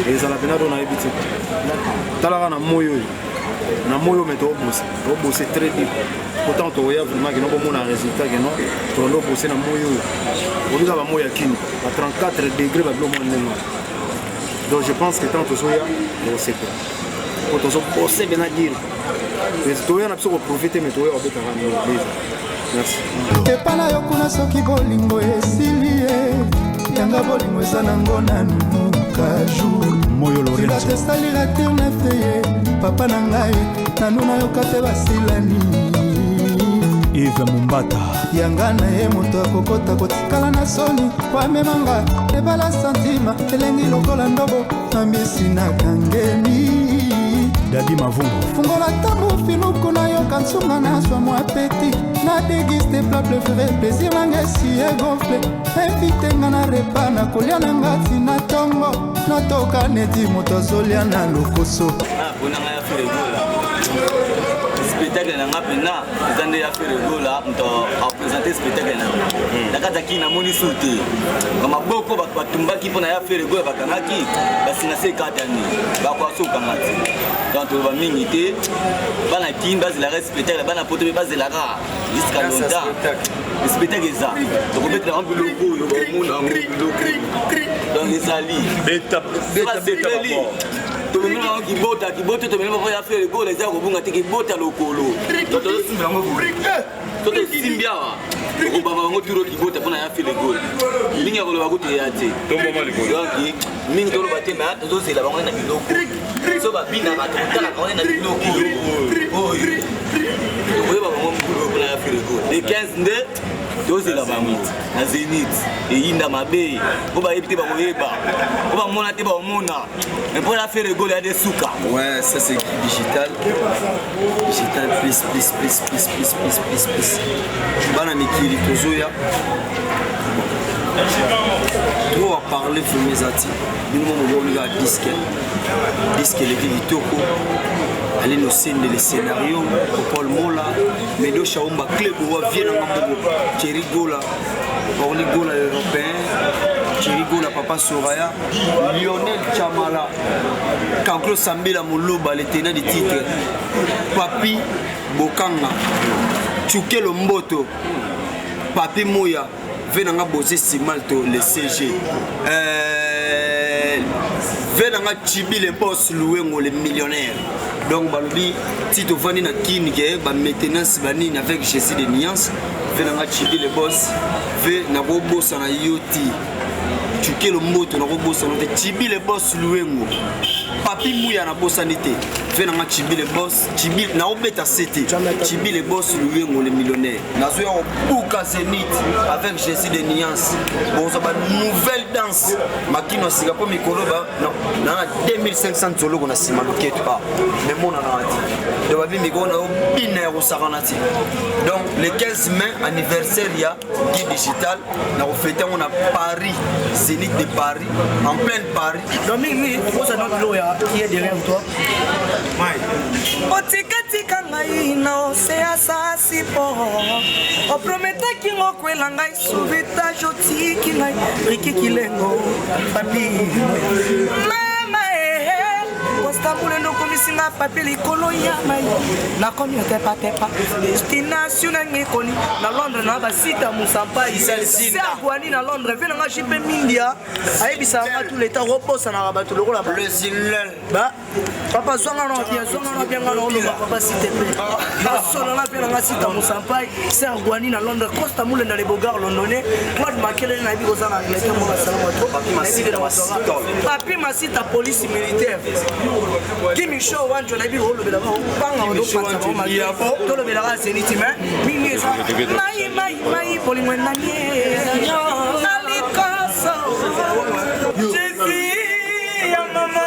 ezala mpena do nayebi te talaka na moi oyo na moi oyo me tobose tobose très dur pourtant tokoya vraiment kino bomona résultat kino tokondo bose na moi oyo obika bamoi ya kini ba 34 degré babilo mwa ndenge wana donc je pense que tant tozoya tokosepela po tozobose mpena dire toya na biso koprouve te me toya kobetaka neza merci epa na yo kuna soki bolingo esili ye yanga bolingo eza nango nanu kaju moyo lorenzo esali ratirne te ye papa na ngai nanu nayoka te basilani Yves Mumbata yanga na ye moto akokota kotikala na soni po amemanga ebala santima elengi lokola ndobo na misi nakangemi Dadi Mavungu fungola ntango finuku nayoka nsunga nazwa mwa peti na deguste plat prefere plaisir nanga esi egonfle invite nga na repa na kolia na nga ntina ntongo natoka neti moto azolia na lokoso ah, spectacle na nga mpena eza nde ya Ferre Gola moto apresente spectacle na nga hmm. na kati ya kini namoni su te na maboko bato batumbaki mpo na ya Ferre Gola bakangaki basinga se ekatani bakoka so okanga te donc toloba mingi te bana kini bazelaka spectacle bana poto mpe bazelaka jusqu'à longtemps spectacle eza tokobetela yango biloko oyo baomona yango biloko donc ezali basepeli tomemi bango kibota kibota tomemi bango ya Ferre Gola eza kobunga te kibota lokolo donc tozosimba yango boye so tosimbi awa okobamba bango turo kibota mpona ya Ferre Gola mingi ya koloba kutu eya te donc mingi toloba te ma tozozela bango na biloko so babinaka tokotalaka bango na biloko oyo tokoyeba bango mokolo mpona ya Ferre Gola le 15 nde tozela bango na zenith eyinda mabe po bayebi te bakoyeba po bamona te bakomona Mais pour la faire rigoler, il y a des soukas. Ouais, ça c'est digital. Digital plus, plus, plus, plus, plus, plus, plus, plus. Bana mikili, tozoya. Trop à parler, filmer zati. Bino mo mo ga disque. Disque eleki kitoko. Allez nous send les scénarios. Paul Mola, Medo Shaumba, Clebo, Viens na Thierry Gola, Orly Gola européen, Thierry Gola, Papa Soraya. Lionel Chamala, Kanklo Sambela Moloba, le tenant du titre, Papi Bokanga, Chukelo Mboto, Papi Moya, Venanga Bosé Simalto, le CG. Euh, Ve na nga Chibi le boss Luengo le millionnaire. Donc balobi ti tovandi na kin ke ba maintenance banini avec Jésus de nuance. Ve na nga Chibi le boss ve nakobosana yo ti. Chukelo Mboto nakobosana te Chibi le boss Luengo. Papi Mouya nabosani te. Ve na nga Chibi le boss Chibi naobeta sete. Chibi le boss Luengo le millionnaire. Nazoya kobuka Zenith avec Jésus de nuance. Bozwa ba nouvelle danse makino ya sika mpo mikolo na na 2500 nzoloko na nsima loketo a memonanaka te donc babi mikolo na yo bina ya kosakana te donc le 15 mai anniversaire ya guide digital na kofete yango na Paris Zénith de Paris en pleine Paris. Donc mingi mingi okosa na biloko ya qui est derrière toi. Otikatika ngai na osea sasipo oprometaki ngokwela ngai sauvetage otiki ngai riki kilengo papi mama ehe Costa Mulendo okomisi nga papi likolo ya mai nakomi otepatepa destination na ngai ekoni na Londres na basita musampai seagwani na Londres ve na nga jp mindia ayebisaka nga tout le temps obosanaka bato lokola ba papa zwanga na bien zwanga na bien nga na oloba papa s'il te plaît nasolola mpe na nga sita mosampai ser guani na Londres Costa Mulenda le Bogard londonais Claude Makelele nayebi koza na Angleterre moko basala moto papi masita police militaire Kimi Show wanjo nayebi kolobelaka opanga odopanza tolobelaka zeniti mais mingi eza mai mai mai bolingo enani na likoso Jésus ya mama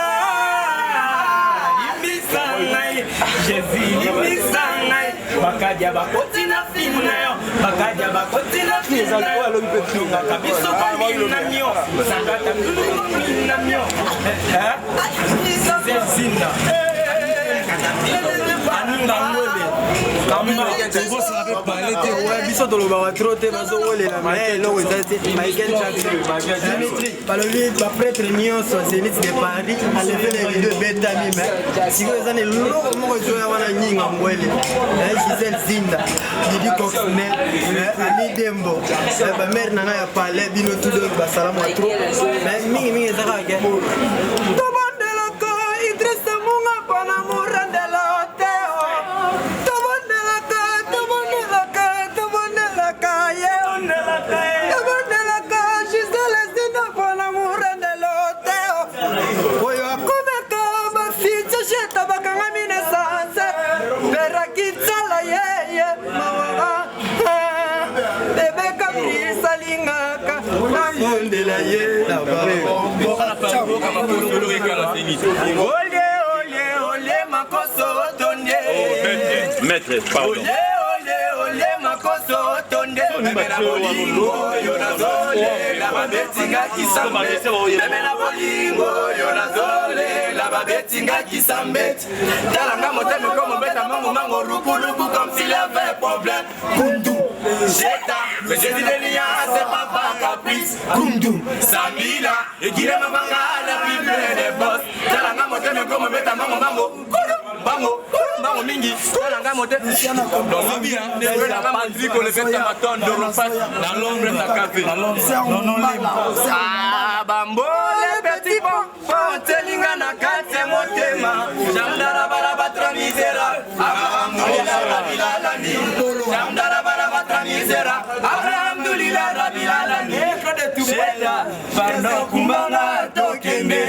limbisa ngai Jésus limbisa ngai bakadia bakoti na filme na yo bakadia bakoti na filme na yo tongaka biso komina mio sakata ndulu komina mio zezinda aninga ngwele tobosana mpe pale te biso tolobaka tro te bazowelela me eloko eza te Michael Jackson Dimitri balobi bapretre nyonso Zenith de Paris aleve le rideau ebetami me sikoyo eza na eloko moko ezoya wana nyinga ngwele Gisèle Zinda Didi Coxne Ami Dembo bamare na ngai ya palais bino tudo basalamu ya trop mais mingimingi eza kaka ke tobondelaka Idrissa Munga mpona morandela te tobondelaka tobondelaka tobondelaka ye tobondelaka Gisèle Zinda mpona morandela te oyo akomeka bafice sheta bakangami na sanse perakitsala yeye mawa bebe kabrisa alingaka nabondela ye Olye olye olye makoso otonde Maître, pardon. Olye olye olye makoso otonde Meme na bolingo yo nazolela babetinga kisambe Meme na bolingo yo nazolela babetinga kisambe Talanga motema komo beta mango mango rukuluku comme s'il y avait problème Kundu Jeta mais Jésus de l'Alliance c'est papa caprice Kundu Samila ekile mabanga la bible des boss Talanga motema komo beta mango mango bango bango mingi talanga motema Na Londres na café. Ah, bambole petit pont pontelinga na kati ya motema jamdarabara batramisera abrahamdulila rabilalami jamdarabara batramisera abrahamdulila rabilalami sheta pardon kumbanga tokende.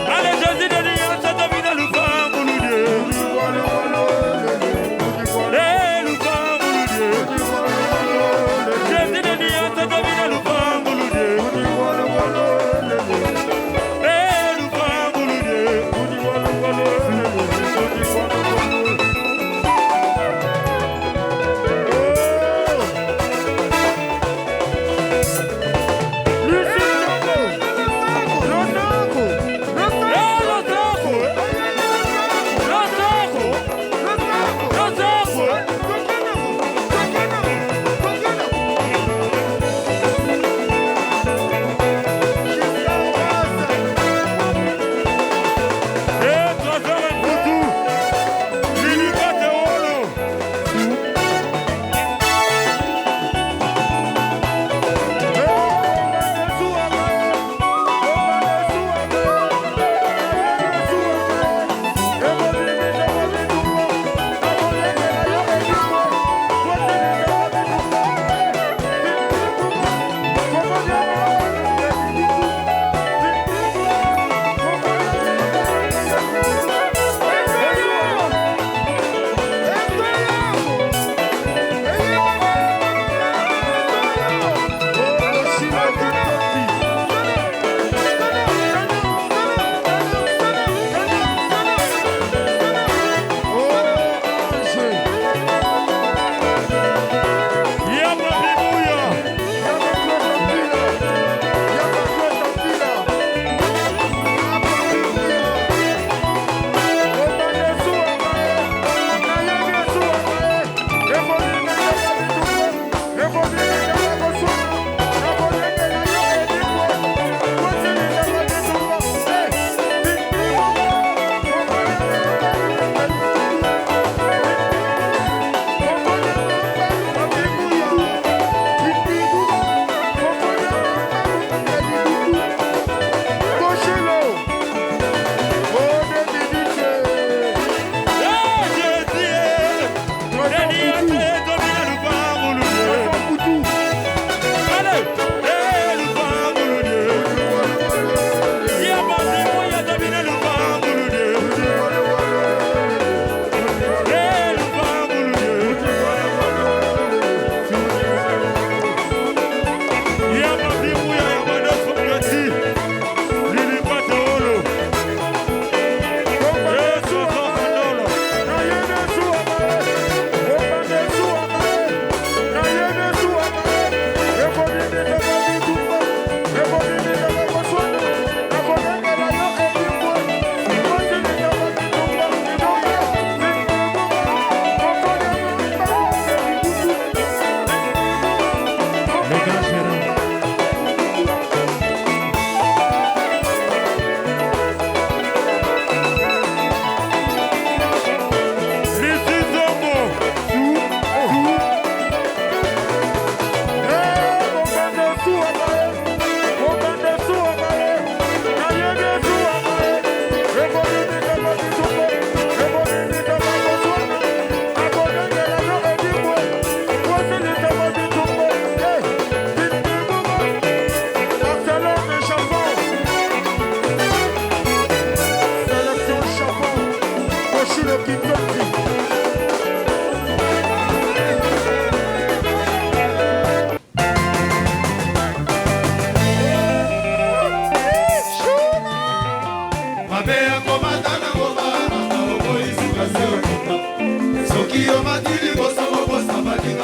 Allez, Jésus de Nuance, David Lukambu, Dieu. Eh, Lukambu, Dieu. Jésus de Nuance, David Lukambu, Dieu. Eh, Lukambu, Dieu.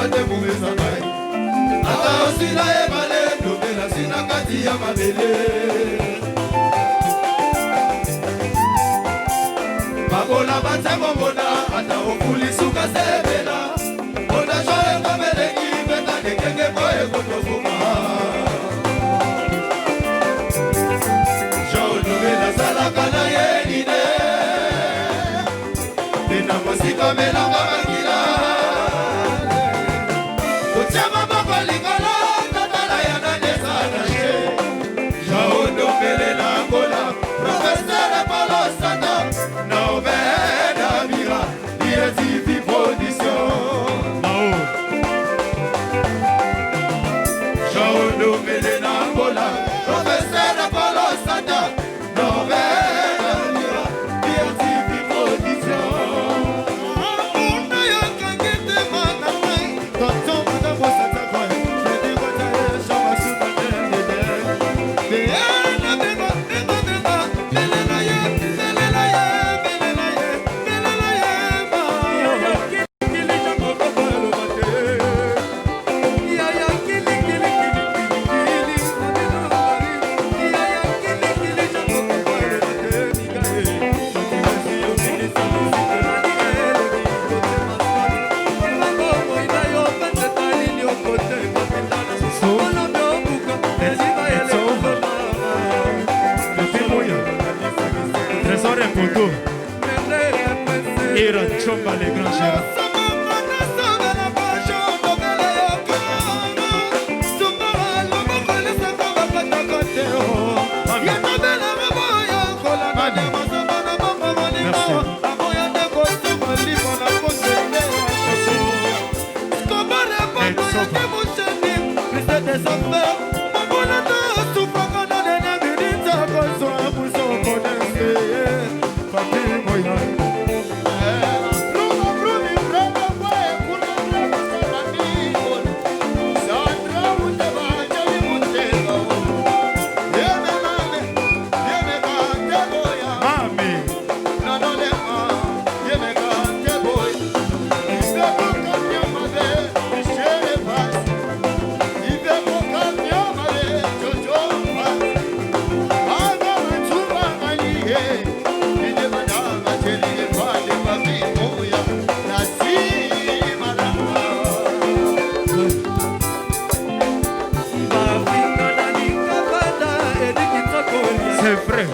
Kolemba te kumisa ngai. Ata osila ebale lobela sina kati ya mabele. Bakola batia kombona ata ofuli suka sebela. Fondation ekomeleki beta lekenge po ekotofuma. Jean Olomela asalaka na ye line. Tena mosika melanga makila. Totia maboko likolo totala ya nani eza na ye. Jean Olomele na Angola, Professeur Paulo Santa, na Obed Amira, DSTV Production. Jean Olomele na Angola, Professeur Paulo Santa, na Obed Amira, DSTV Production. Trésor Poto. Ira Chomba, le grand gérant. C'est vrai.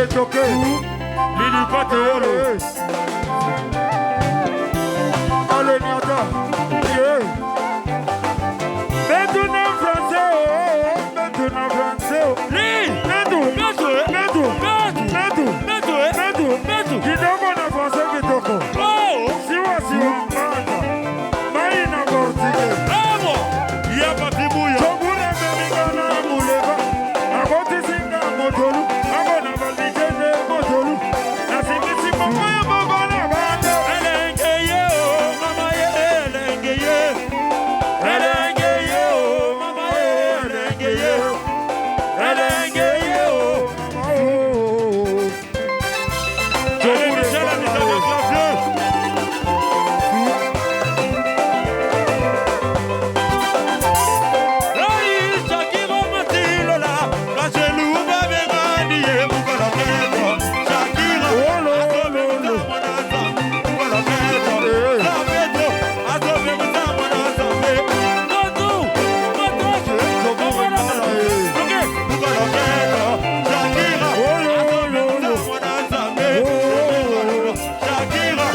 Allez, toqué. Lili Pateolo. Allez, Niata. Yeah. Maintenant français, oh, maintenant français. oh. Metu, metu, metu, metu, metu, metu, metu. Kitoko na français kitoko. Siwa siwa mbanda. Mai na portugais. Ya Papi Bouya. Tobuna meminga na muleba. Akotisinga motolu. Akona balitende motolu. Nasimisi moko ya moko na bando. Elenge ye o, mama ye, elenge ye. Elenge ye o, mama ye, elenge ye. Elenge ye o, mama o. Allez, Michel, Michel, avec la vieux. Hey, Shakira Matilola, Kajelu Babengani, ye Bukala Keto. Shakira, Azobe Mutamonasa, Bukala Keto. La Pedro, Azobe Mutamonasa, Motu, Motu, Bukala Ok, Bukala Keto. Shakira, Azobe Mutamonasa, Shakira,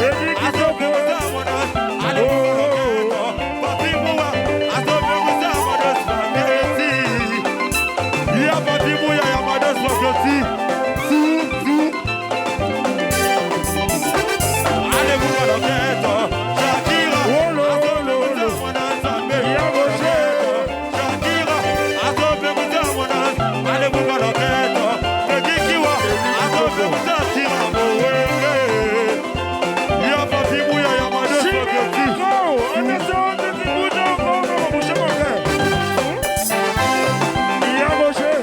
Azobe Mutamonasa, Ale Bukala Keto. Papi Moua, Azobe Mutamonasa, Merci. Ya Papi Mouya, ya Madas Papioti. Sou, sou. Allez, vous à la tête. Shakira, Azobe Mutamonasa, Shakira, Azobe Mutamonasa, Allez, vous à la tête. Pekikiwa, Azobe Mutatira, Mouwenge. Ya Papi Mouya, ya Madas Papioti. Ya Roger.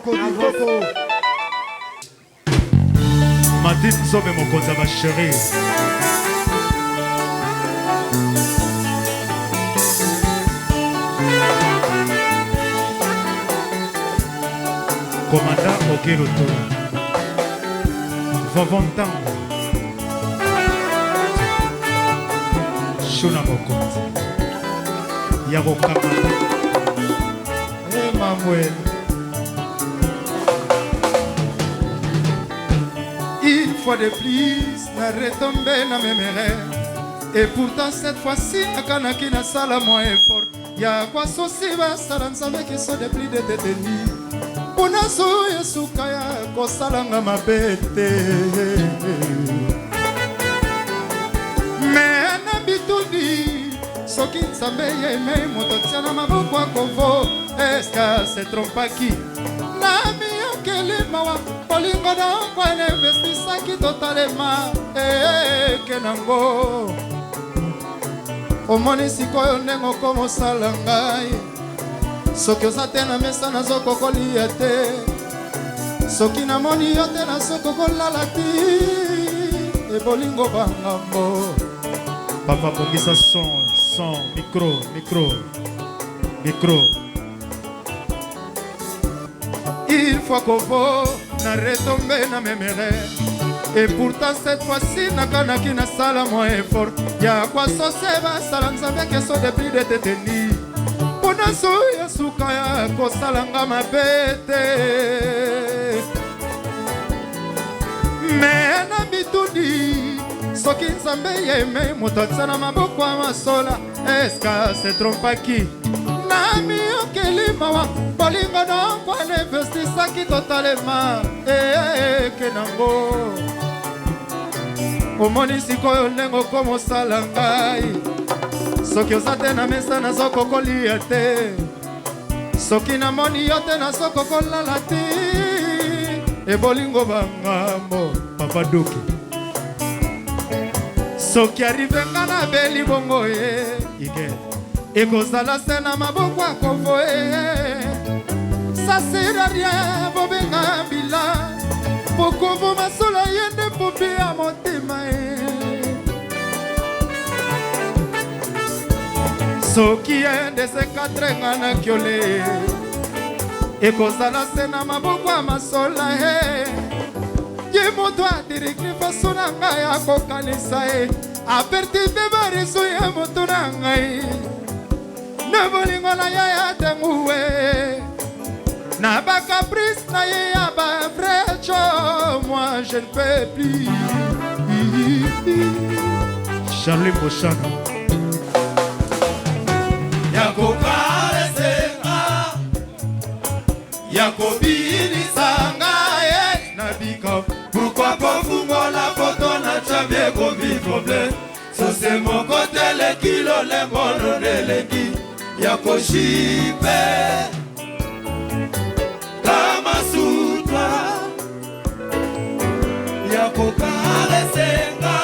Kitoko, kitoko. Martin Nzombe mokonzi ya ba chérie. Commandant Okelo Tola. Vavon Ntango. Shuna mokonzi. Ya kokamata. Eh, mamwe. Une fois de plus, na retombé na même erreur. Et pourtant cette fois-ci, nakanaki nasala mwa effort ya kwasosi basala nzambe keso de plus de teteni mpona zo ya suka ya kosalanga mabe te me na bituni soki nzambe ye mei moto tia na maboko akovo eske se trompaki na miyokeli mawa bolingo na nkwana investisaki totalema eke nango omoni sikoyo ndenge okomosala ngai soki oza te na mesa nazokokolia te soki namoni yo te nazokokolala ti ebolingo bangambo Papa bongisa son, son, micro, micro, micro. Il faut kovo na retombe na même erreur. Et pourtant cette fois-ci nakanaki nasala mwa effort ya kwasose basala nzambe keso de plus de teteni mpona so ya suka ya kosalanga mabe te me na mituni soki nzambe yeme moto atia na maboko ya masola eske se trompaki na miyokeli mawa bolingo nokwana investisaki totalema eke nango omoni sikoyo ndenge okomosala ngai soki oza te na mesa nazokokolia te soki namoni yo te nazokokolala te ebolingo bangambo Papa Doki. Soki arrive nga nabeli bongo ye Ige. ekozala se na maboko ya kovo ye ça sert à rien bobenga bila pokovo masola ye nde popi ya motema ye soki ye nde se 4 nga na kiole ekozala se na maboko ya masola ye ye moto adirigli faso na ngai akokanisa ye apertibe bareso ya moto na ngai na bolingo na ye ya tenguwe na bacaprice na ye ya bavrai jo moi je ne peux plus. Charlie Moshana. Ya kokaresenga ya kobilisa ngai ye na biko pourkui kofungola poto na jambi ekomi problème sose moko teleki lolengo loneleki ya koshipe kamasutra ya kokaresenga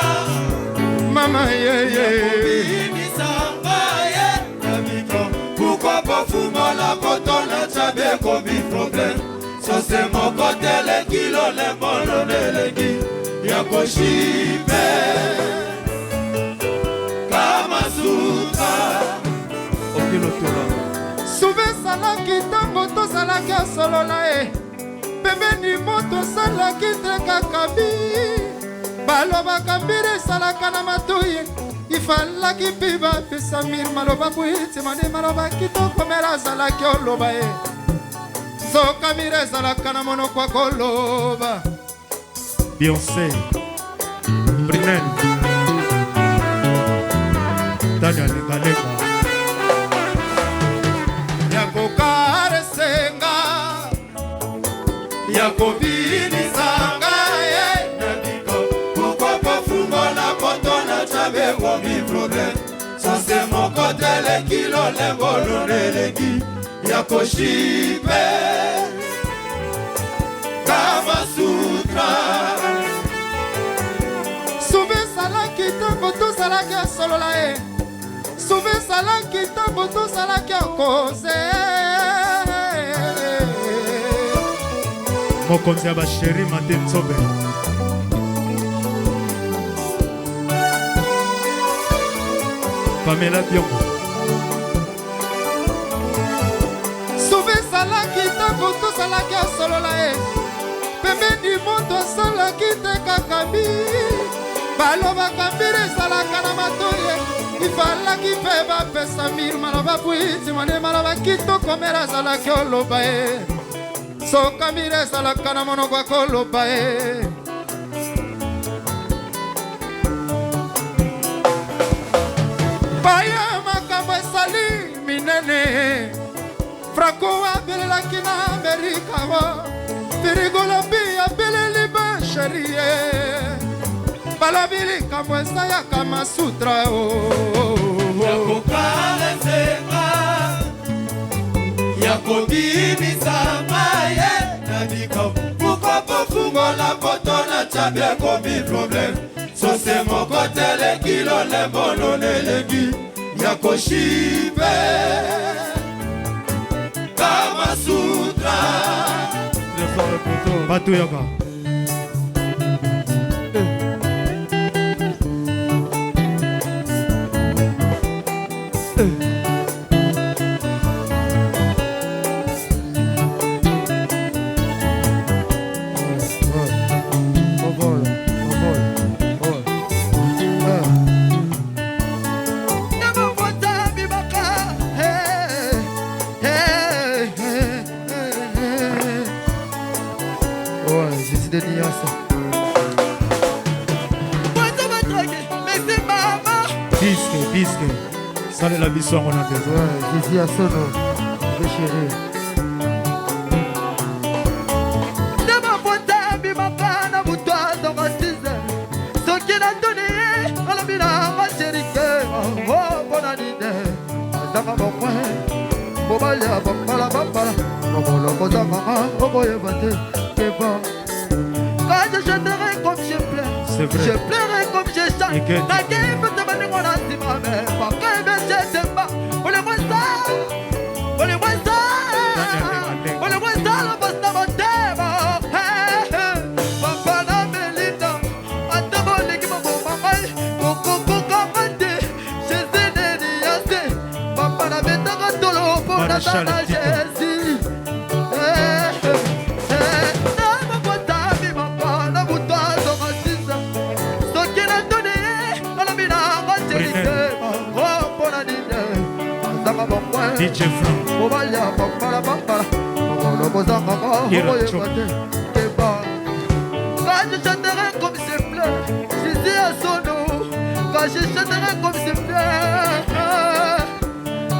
mama yeye kobimisa ngai ye na biko pourkui kofungola poto na jambi ekomi problème sose moko teleki lolengo loneleki ya koshipe kamasutra Okilotola. Suve esalaki ntango tozalaki osolola ye pembeni moto osalaki te kaka bi balobaka mbiri esalaka na matoi ifalaki mpi bapesa mire maloba bwitima nde maloba kitoko mele azalaki oloba ye nzoka mire ezalaka na monoko ya koloba. Beyoncé. Brinel. Tania Lengalenga. Ya kokaresenga ya kobinisa ngai ye na biko pourkui kofungola poto na jabe ekomi problème sose moko teleki lolengo loneleki ya koshipe kamasutra. Suve esalaki ntango tozalaki osolola ye suve esalaki ntango tozalaki okoze. Mokonzi ya basheri Mate Nzobe. Pamela Biongo. Suve ezalaki ntango tozalaki asolola ye pembeni moto asalaki te kaka mi balobaka mbiri ezalaka na matoye ifalaki mpe bapesa miri maloba bwiti mane maloba kitoko mere azalaki oloba ye soka mire ezalaka na monoko akoloba ye baya makambo esali minene franco abelelaki na amerika o firigolobi abeleli basherie balobi likambo eza ya kamasutra o yakokaresenga ya kobimisa maye na biko pourkoi kofungola poto na cabi ekomi problème sose moko teleki lolembo loleleki ya koshipe kamasutra bato yaka Disque, disque. Salela biso yango na mpenza. Jésus ya sono, je chéri. Nde mabota ebimaka na butu azonga 6 soki natuni ye alobi nanga sherike mpona nini azanga bomwe mobali ya bambala bambala mokolo kozanganga okoyeba te keba Quand je chanterai comme je pleure, je pleurerai comme je chante. Nakei mpe baningo na nsima me bakebe jetemba bolingo eza bolingo eza bolingo eza lobasi na motema papa na melinda ata bolingi boboma ngai kokokokanga te jésus neniase papa nabetaka tolo mpo naza na jésus DJ Frank. Quand je chanterai comme je pleure, Jésus à son nom. Quand je chanterai comme je pleure,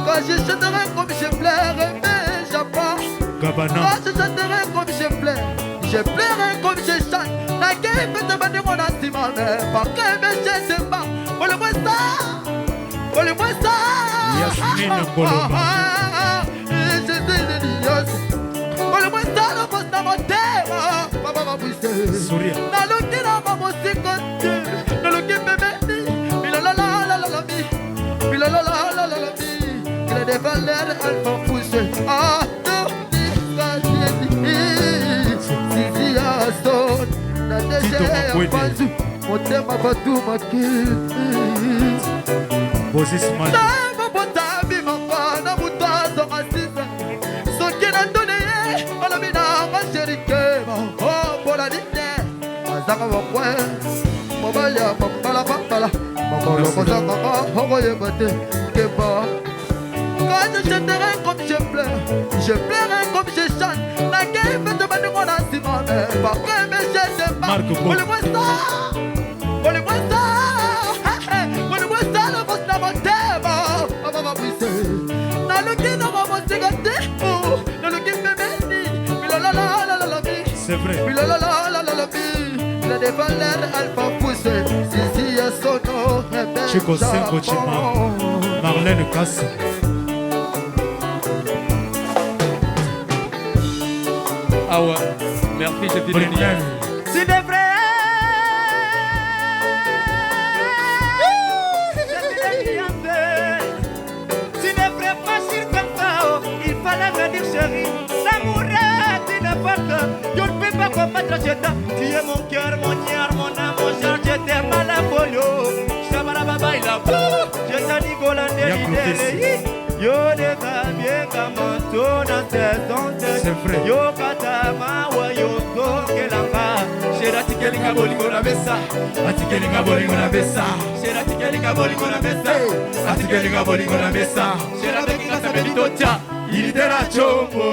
quand je chanterai comme je pleure, mais j'apprends. Quand je chanterai comme je pleure, je pleurerai comme je chante. Nakei pete bandeko na nsima me bakebe jesemba bolingo eza bolingo eza Yasmine Koloba. bolingo eza lokosi na motema papa mabwise naluki nanga mosika te naluki pembeni milalalalami milalalalami kile de valeur alpha pousse ah na DG ya Panzu motema batu makili Bosis Mali. Mabota bimaka na moto azonga sisa soki natuni ye alobi nanga sherike mbola nini azanga bokwe mobali ya bambala bambala mokolo kozanganga okoyeba te keba Quand je chanterai comme je pleure, je pleurerai comme je chante. Nakei mpe baningo na nsima me bakeme jesemba bolingo eza bolingo eza bolingo eza lokosi na motema mama mabwise naluki nanga mosika te naluki pembeni milalalalami C'est vrai. milalalalami la de valeur alpha pousse sisi ya sono Chico Senko Chima. Marlène Kassa. Ah ouais, merci, je te dis. Tu devrais. Tu devrais pas agir comme ça, oh. Il fallait me dire chérie, l'amour est une porte. Je ne peux pas combattre Satan. Tu es mon cœur, mon cœur, mon âme, mon genre. Je t'aime à la folie. Shabarababaila. Je t'en Nicolas Nelly. Yo neza bienga mantona saison C'est vrai. Yo kata mawa yo tokelanga. Shera tikelinga bolingo na mesa. Atikelinga bolingo na mesa. Shera tikelinga bolingo na mesa. Atikelinga bolingo na mesa. Shera bekinga samedi tocha. Ilitera chombo.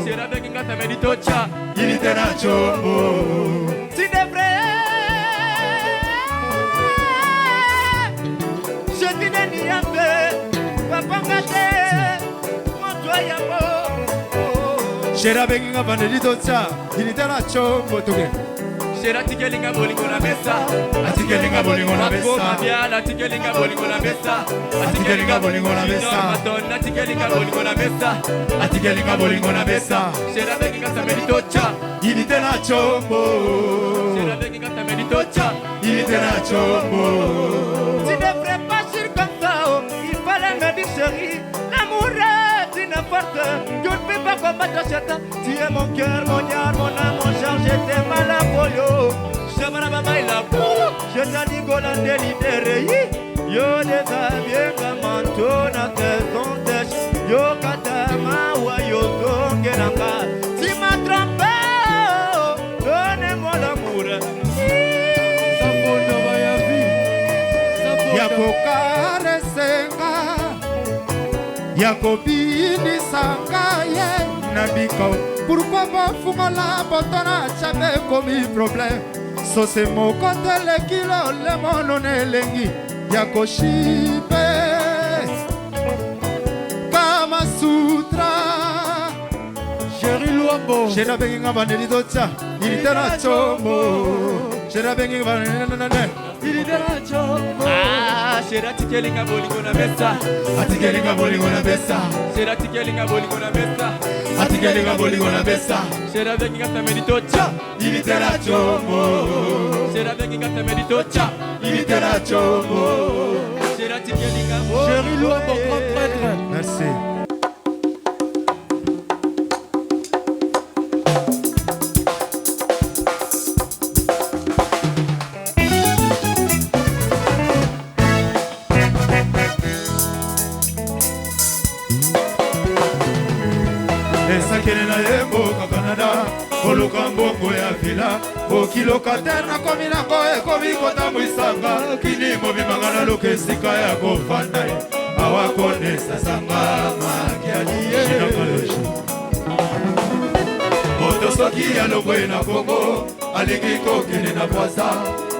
Shera bekinga samedi tocha. Ilitera chombo. Tu devrais. Je suis né Niambe, papa ngate, moto yango. Shera benginga vandeli tocha. Ilitera chombo toke. Shera tikelinga bolingo na mesa. Atikelinga bolingo na mesa. Akoma biala tikelinga bolingo na mesa. Atikelinga bolingo na mesa. Junior Madonna tikelinga bolingo na mesa. Atikelinga bolingo na mesa. Shera bekinga samedi tocha. Ilitera chombo. Shera bekinga samedi tocha. Ilitera chombo. Tu ne ferais pas sûr comme ça, oh. Il fallait me dire chérie, l'amour est une porte. Je ne peux pas combattre Satan. Tu es mon cœur, mon âme, mon âme, mon genre, je t'aime à la folie. Shabarababaila, je t'en dis Golan de leader. Yo neza bienga mantona saison sèche. Yo katama wa yo zongelanga. Tu m'as trompé, oh. Donnez-moi l'amour. Ya kokaresenga ya kobinisa ngai ye na biko pourkui bofungola boto na cabe ekomi problème sose moko teleki lolemo na elengi ya koshipe kama sutra Jerry Luambo sheri abengi nga bandeli totya ilite na combo sheri abengi nga bandeli Ah, Shera tikelinga bolingo na mesa. Atikelinga bolingo na mesa. Shera tikelinga bolingo na mesa. Atikelinga bolingo na mesa. Shera benginga samedi tocha. Ilitera chombo. Shera benginga samedi tocha. Ilitera chombo. Shera tikelinga Jerry Luambo, grand prêtre. Merci. Esakele na ye mboka Kanada koluka mbongo ya vila okilokatere nakomi nango ekomi kotambwisanga kini mobimanga naluka esika ya kofanda ye awa konesasanga makialie moto soki alongwe na Kongo alingi kokende na Brazza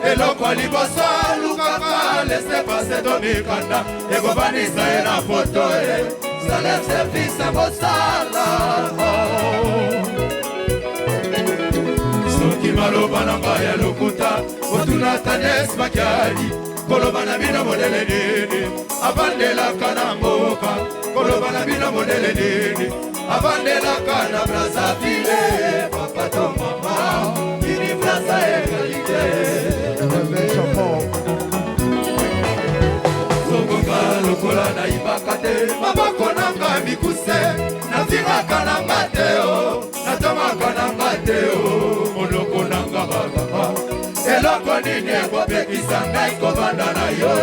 eloko ya liboso alukaka laisse passer to mikanda ekovanisa ye na poto e salef service akosala soki maloba na ngai ya lokuta otuna Tanes Makiali koloba na bino modele nini avandelaka na mboka koloba na bino modele nini avandelaka na Brazzaville papa to mama ini Brazza ekalite sokoka lokola nayibaka te maboko nanga mikuse nafingaka nanga te o natongaka nanga te o moloko nanga bababa eloko nini ekopekisa ngai kovanda na yo e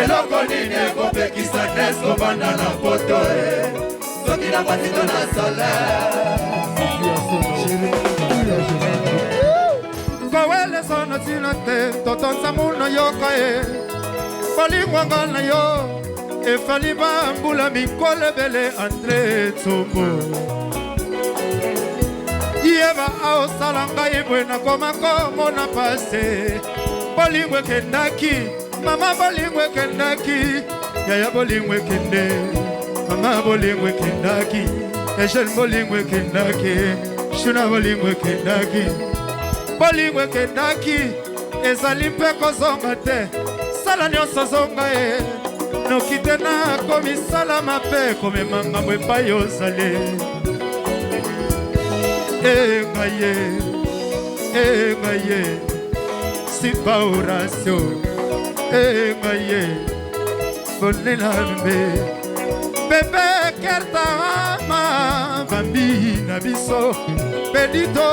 eloko nini ekopekisa nes kovanda na poto e soki nakwati to na soleil Koweleso na ntina te totonza muna yoka ye bolingwanga na yo efali bambula mikolo ebele Andre Tsombo yeba aosala ngai boye nakoma komona pase bolingo ekendaki mama bolingo ekendaki yaya bolingo ekende mama bolingo ekendaki Echel bolingo ekendaki Shuna bolingo ekendaki bolingo ekendaki ezali mpe kozonga te sala nyonso zonga ye noki te nakomisala mabe komema ngambo epai ozali e ngai ye e ngai ye simba Horatio e ngai ye bonela mbe bebe kerta ama bambi na biso. Benito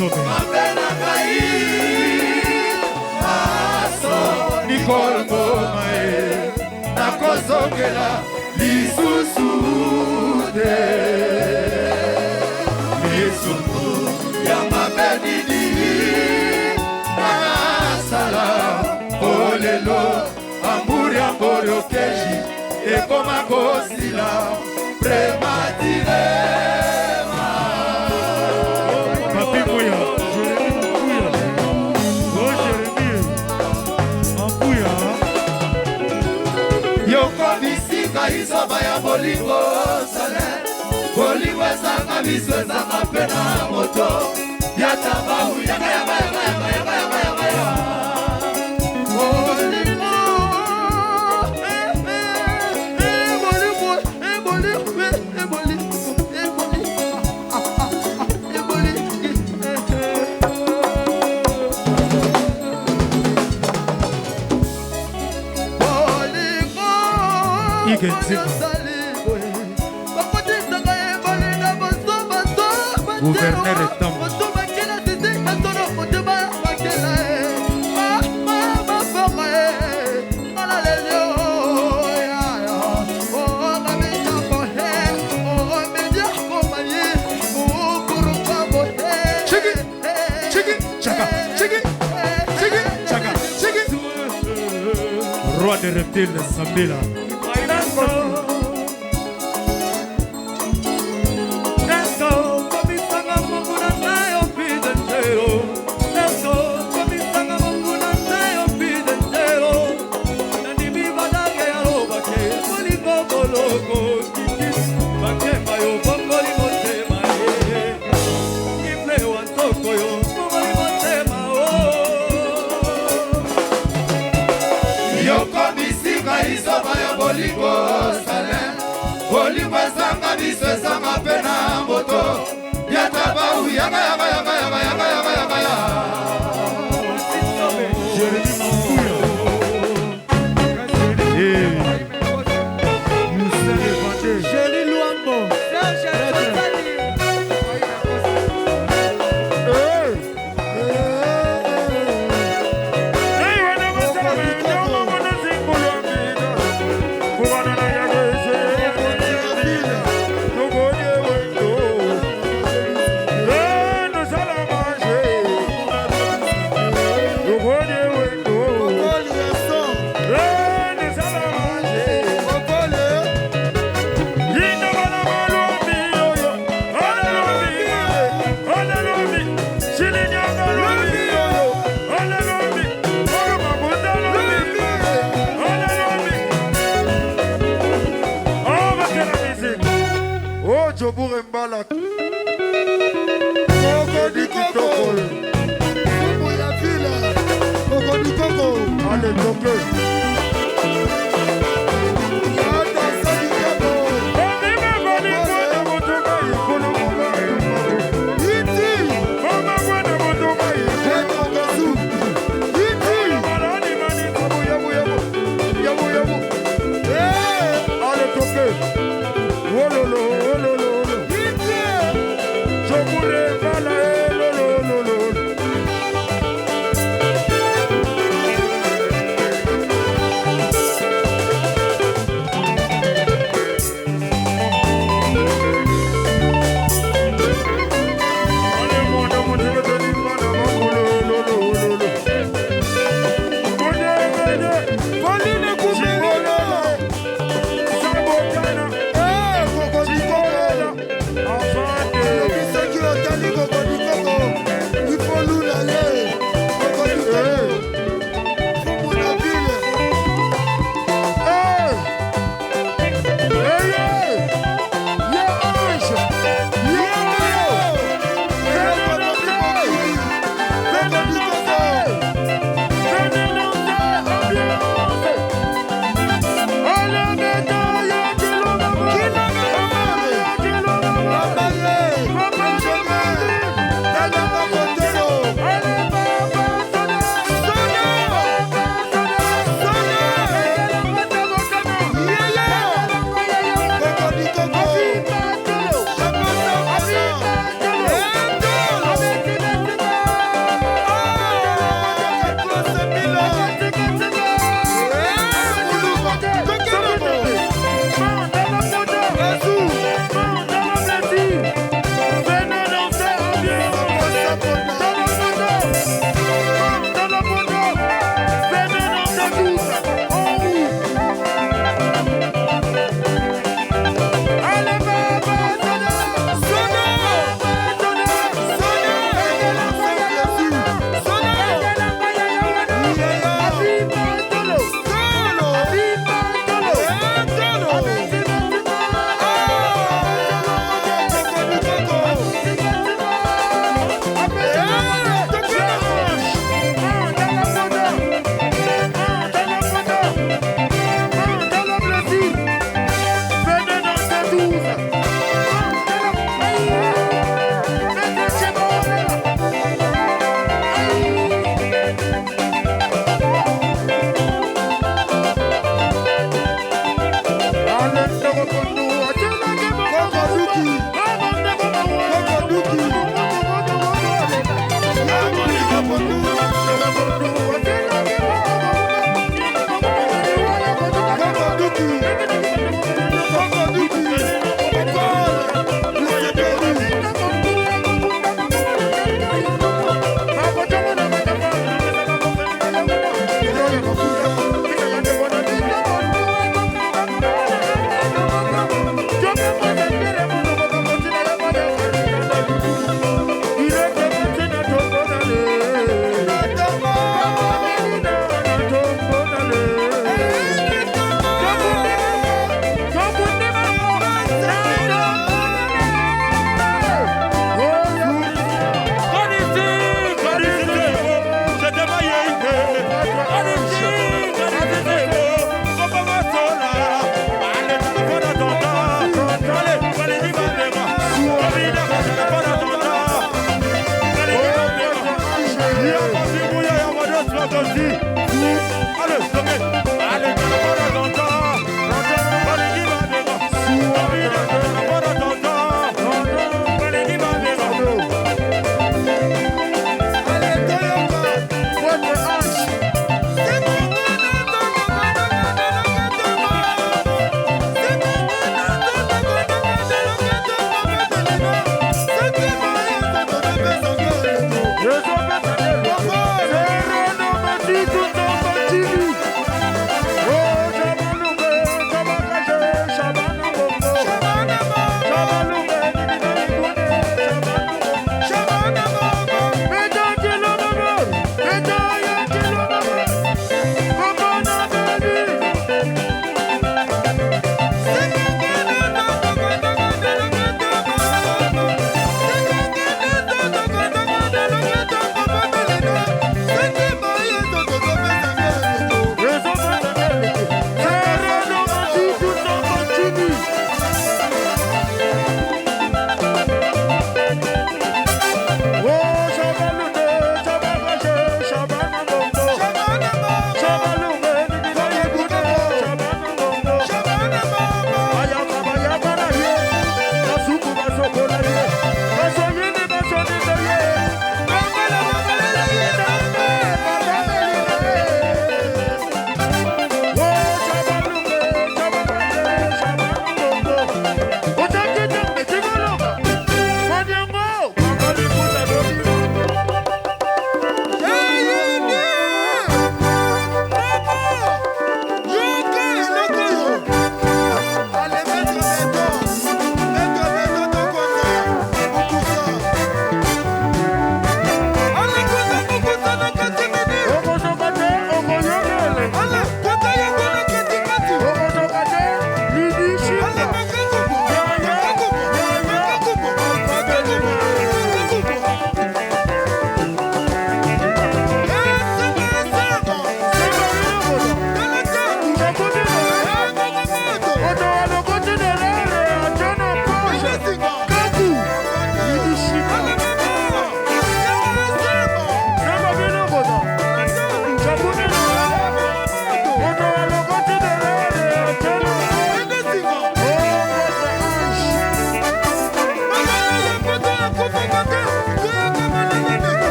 Mabe na ngai maso Nicole Ngoma e nakozongela lisusu te lisumu ya mabe nini nasala olelo amburi ambori okeji ekoma kosila prematirema Papi Mouya, Jérémy Mouya. Oh Jérémy, Mouya. Yokomisika izoba ya bolingo sale bolingo ezanga miso ezanga mpe na moto ya tabau yaka yaka yaka yaka yaka yaka yaka ya bolingo eh, eh, bolingo eh, bolingo eh, bolingo eh, bolingo Ike Nzima. Gouverneur Etambo. Chiki, chiki, chaka, chiki, chiki, chaka, chiki. Roi des reptiles, Sambila. Yokomisika izoba ya bolingo sale bolingo ezanga biso ezanga mpe na moto ya tabau yaka yaka yaka yaka yaka yaka yaka ya Jérémy Luambo. Oh, Jobour Mbala. Koko kitoko. Sumu ya vile. Koko di koko. Allez, toke.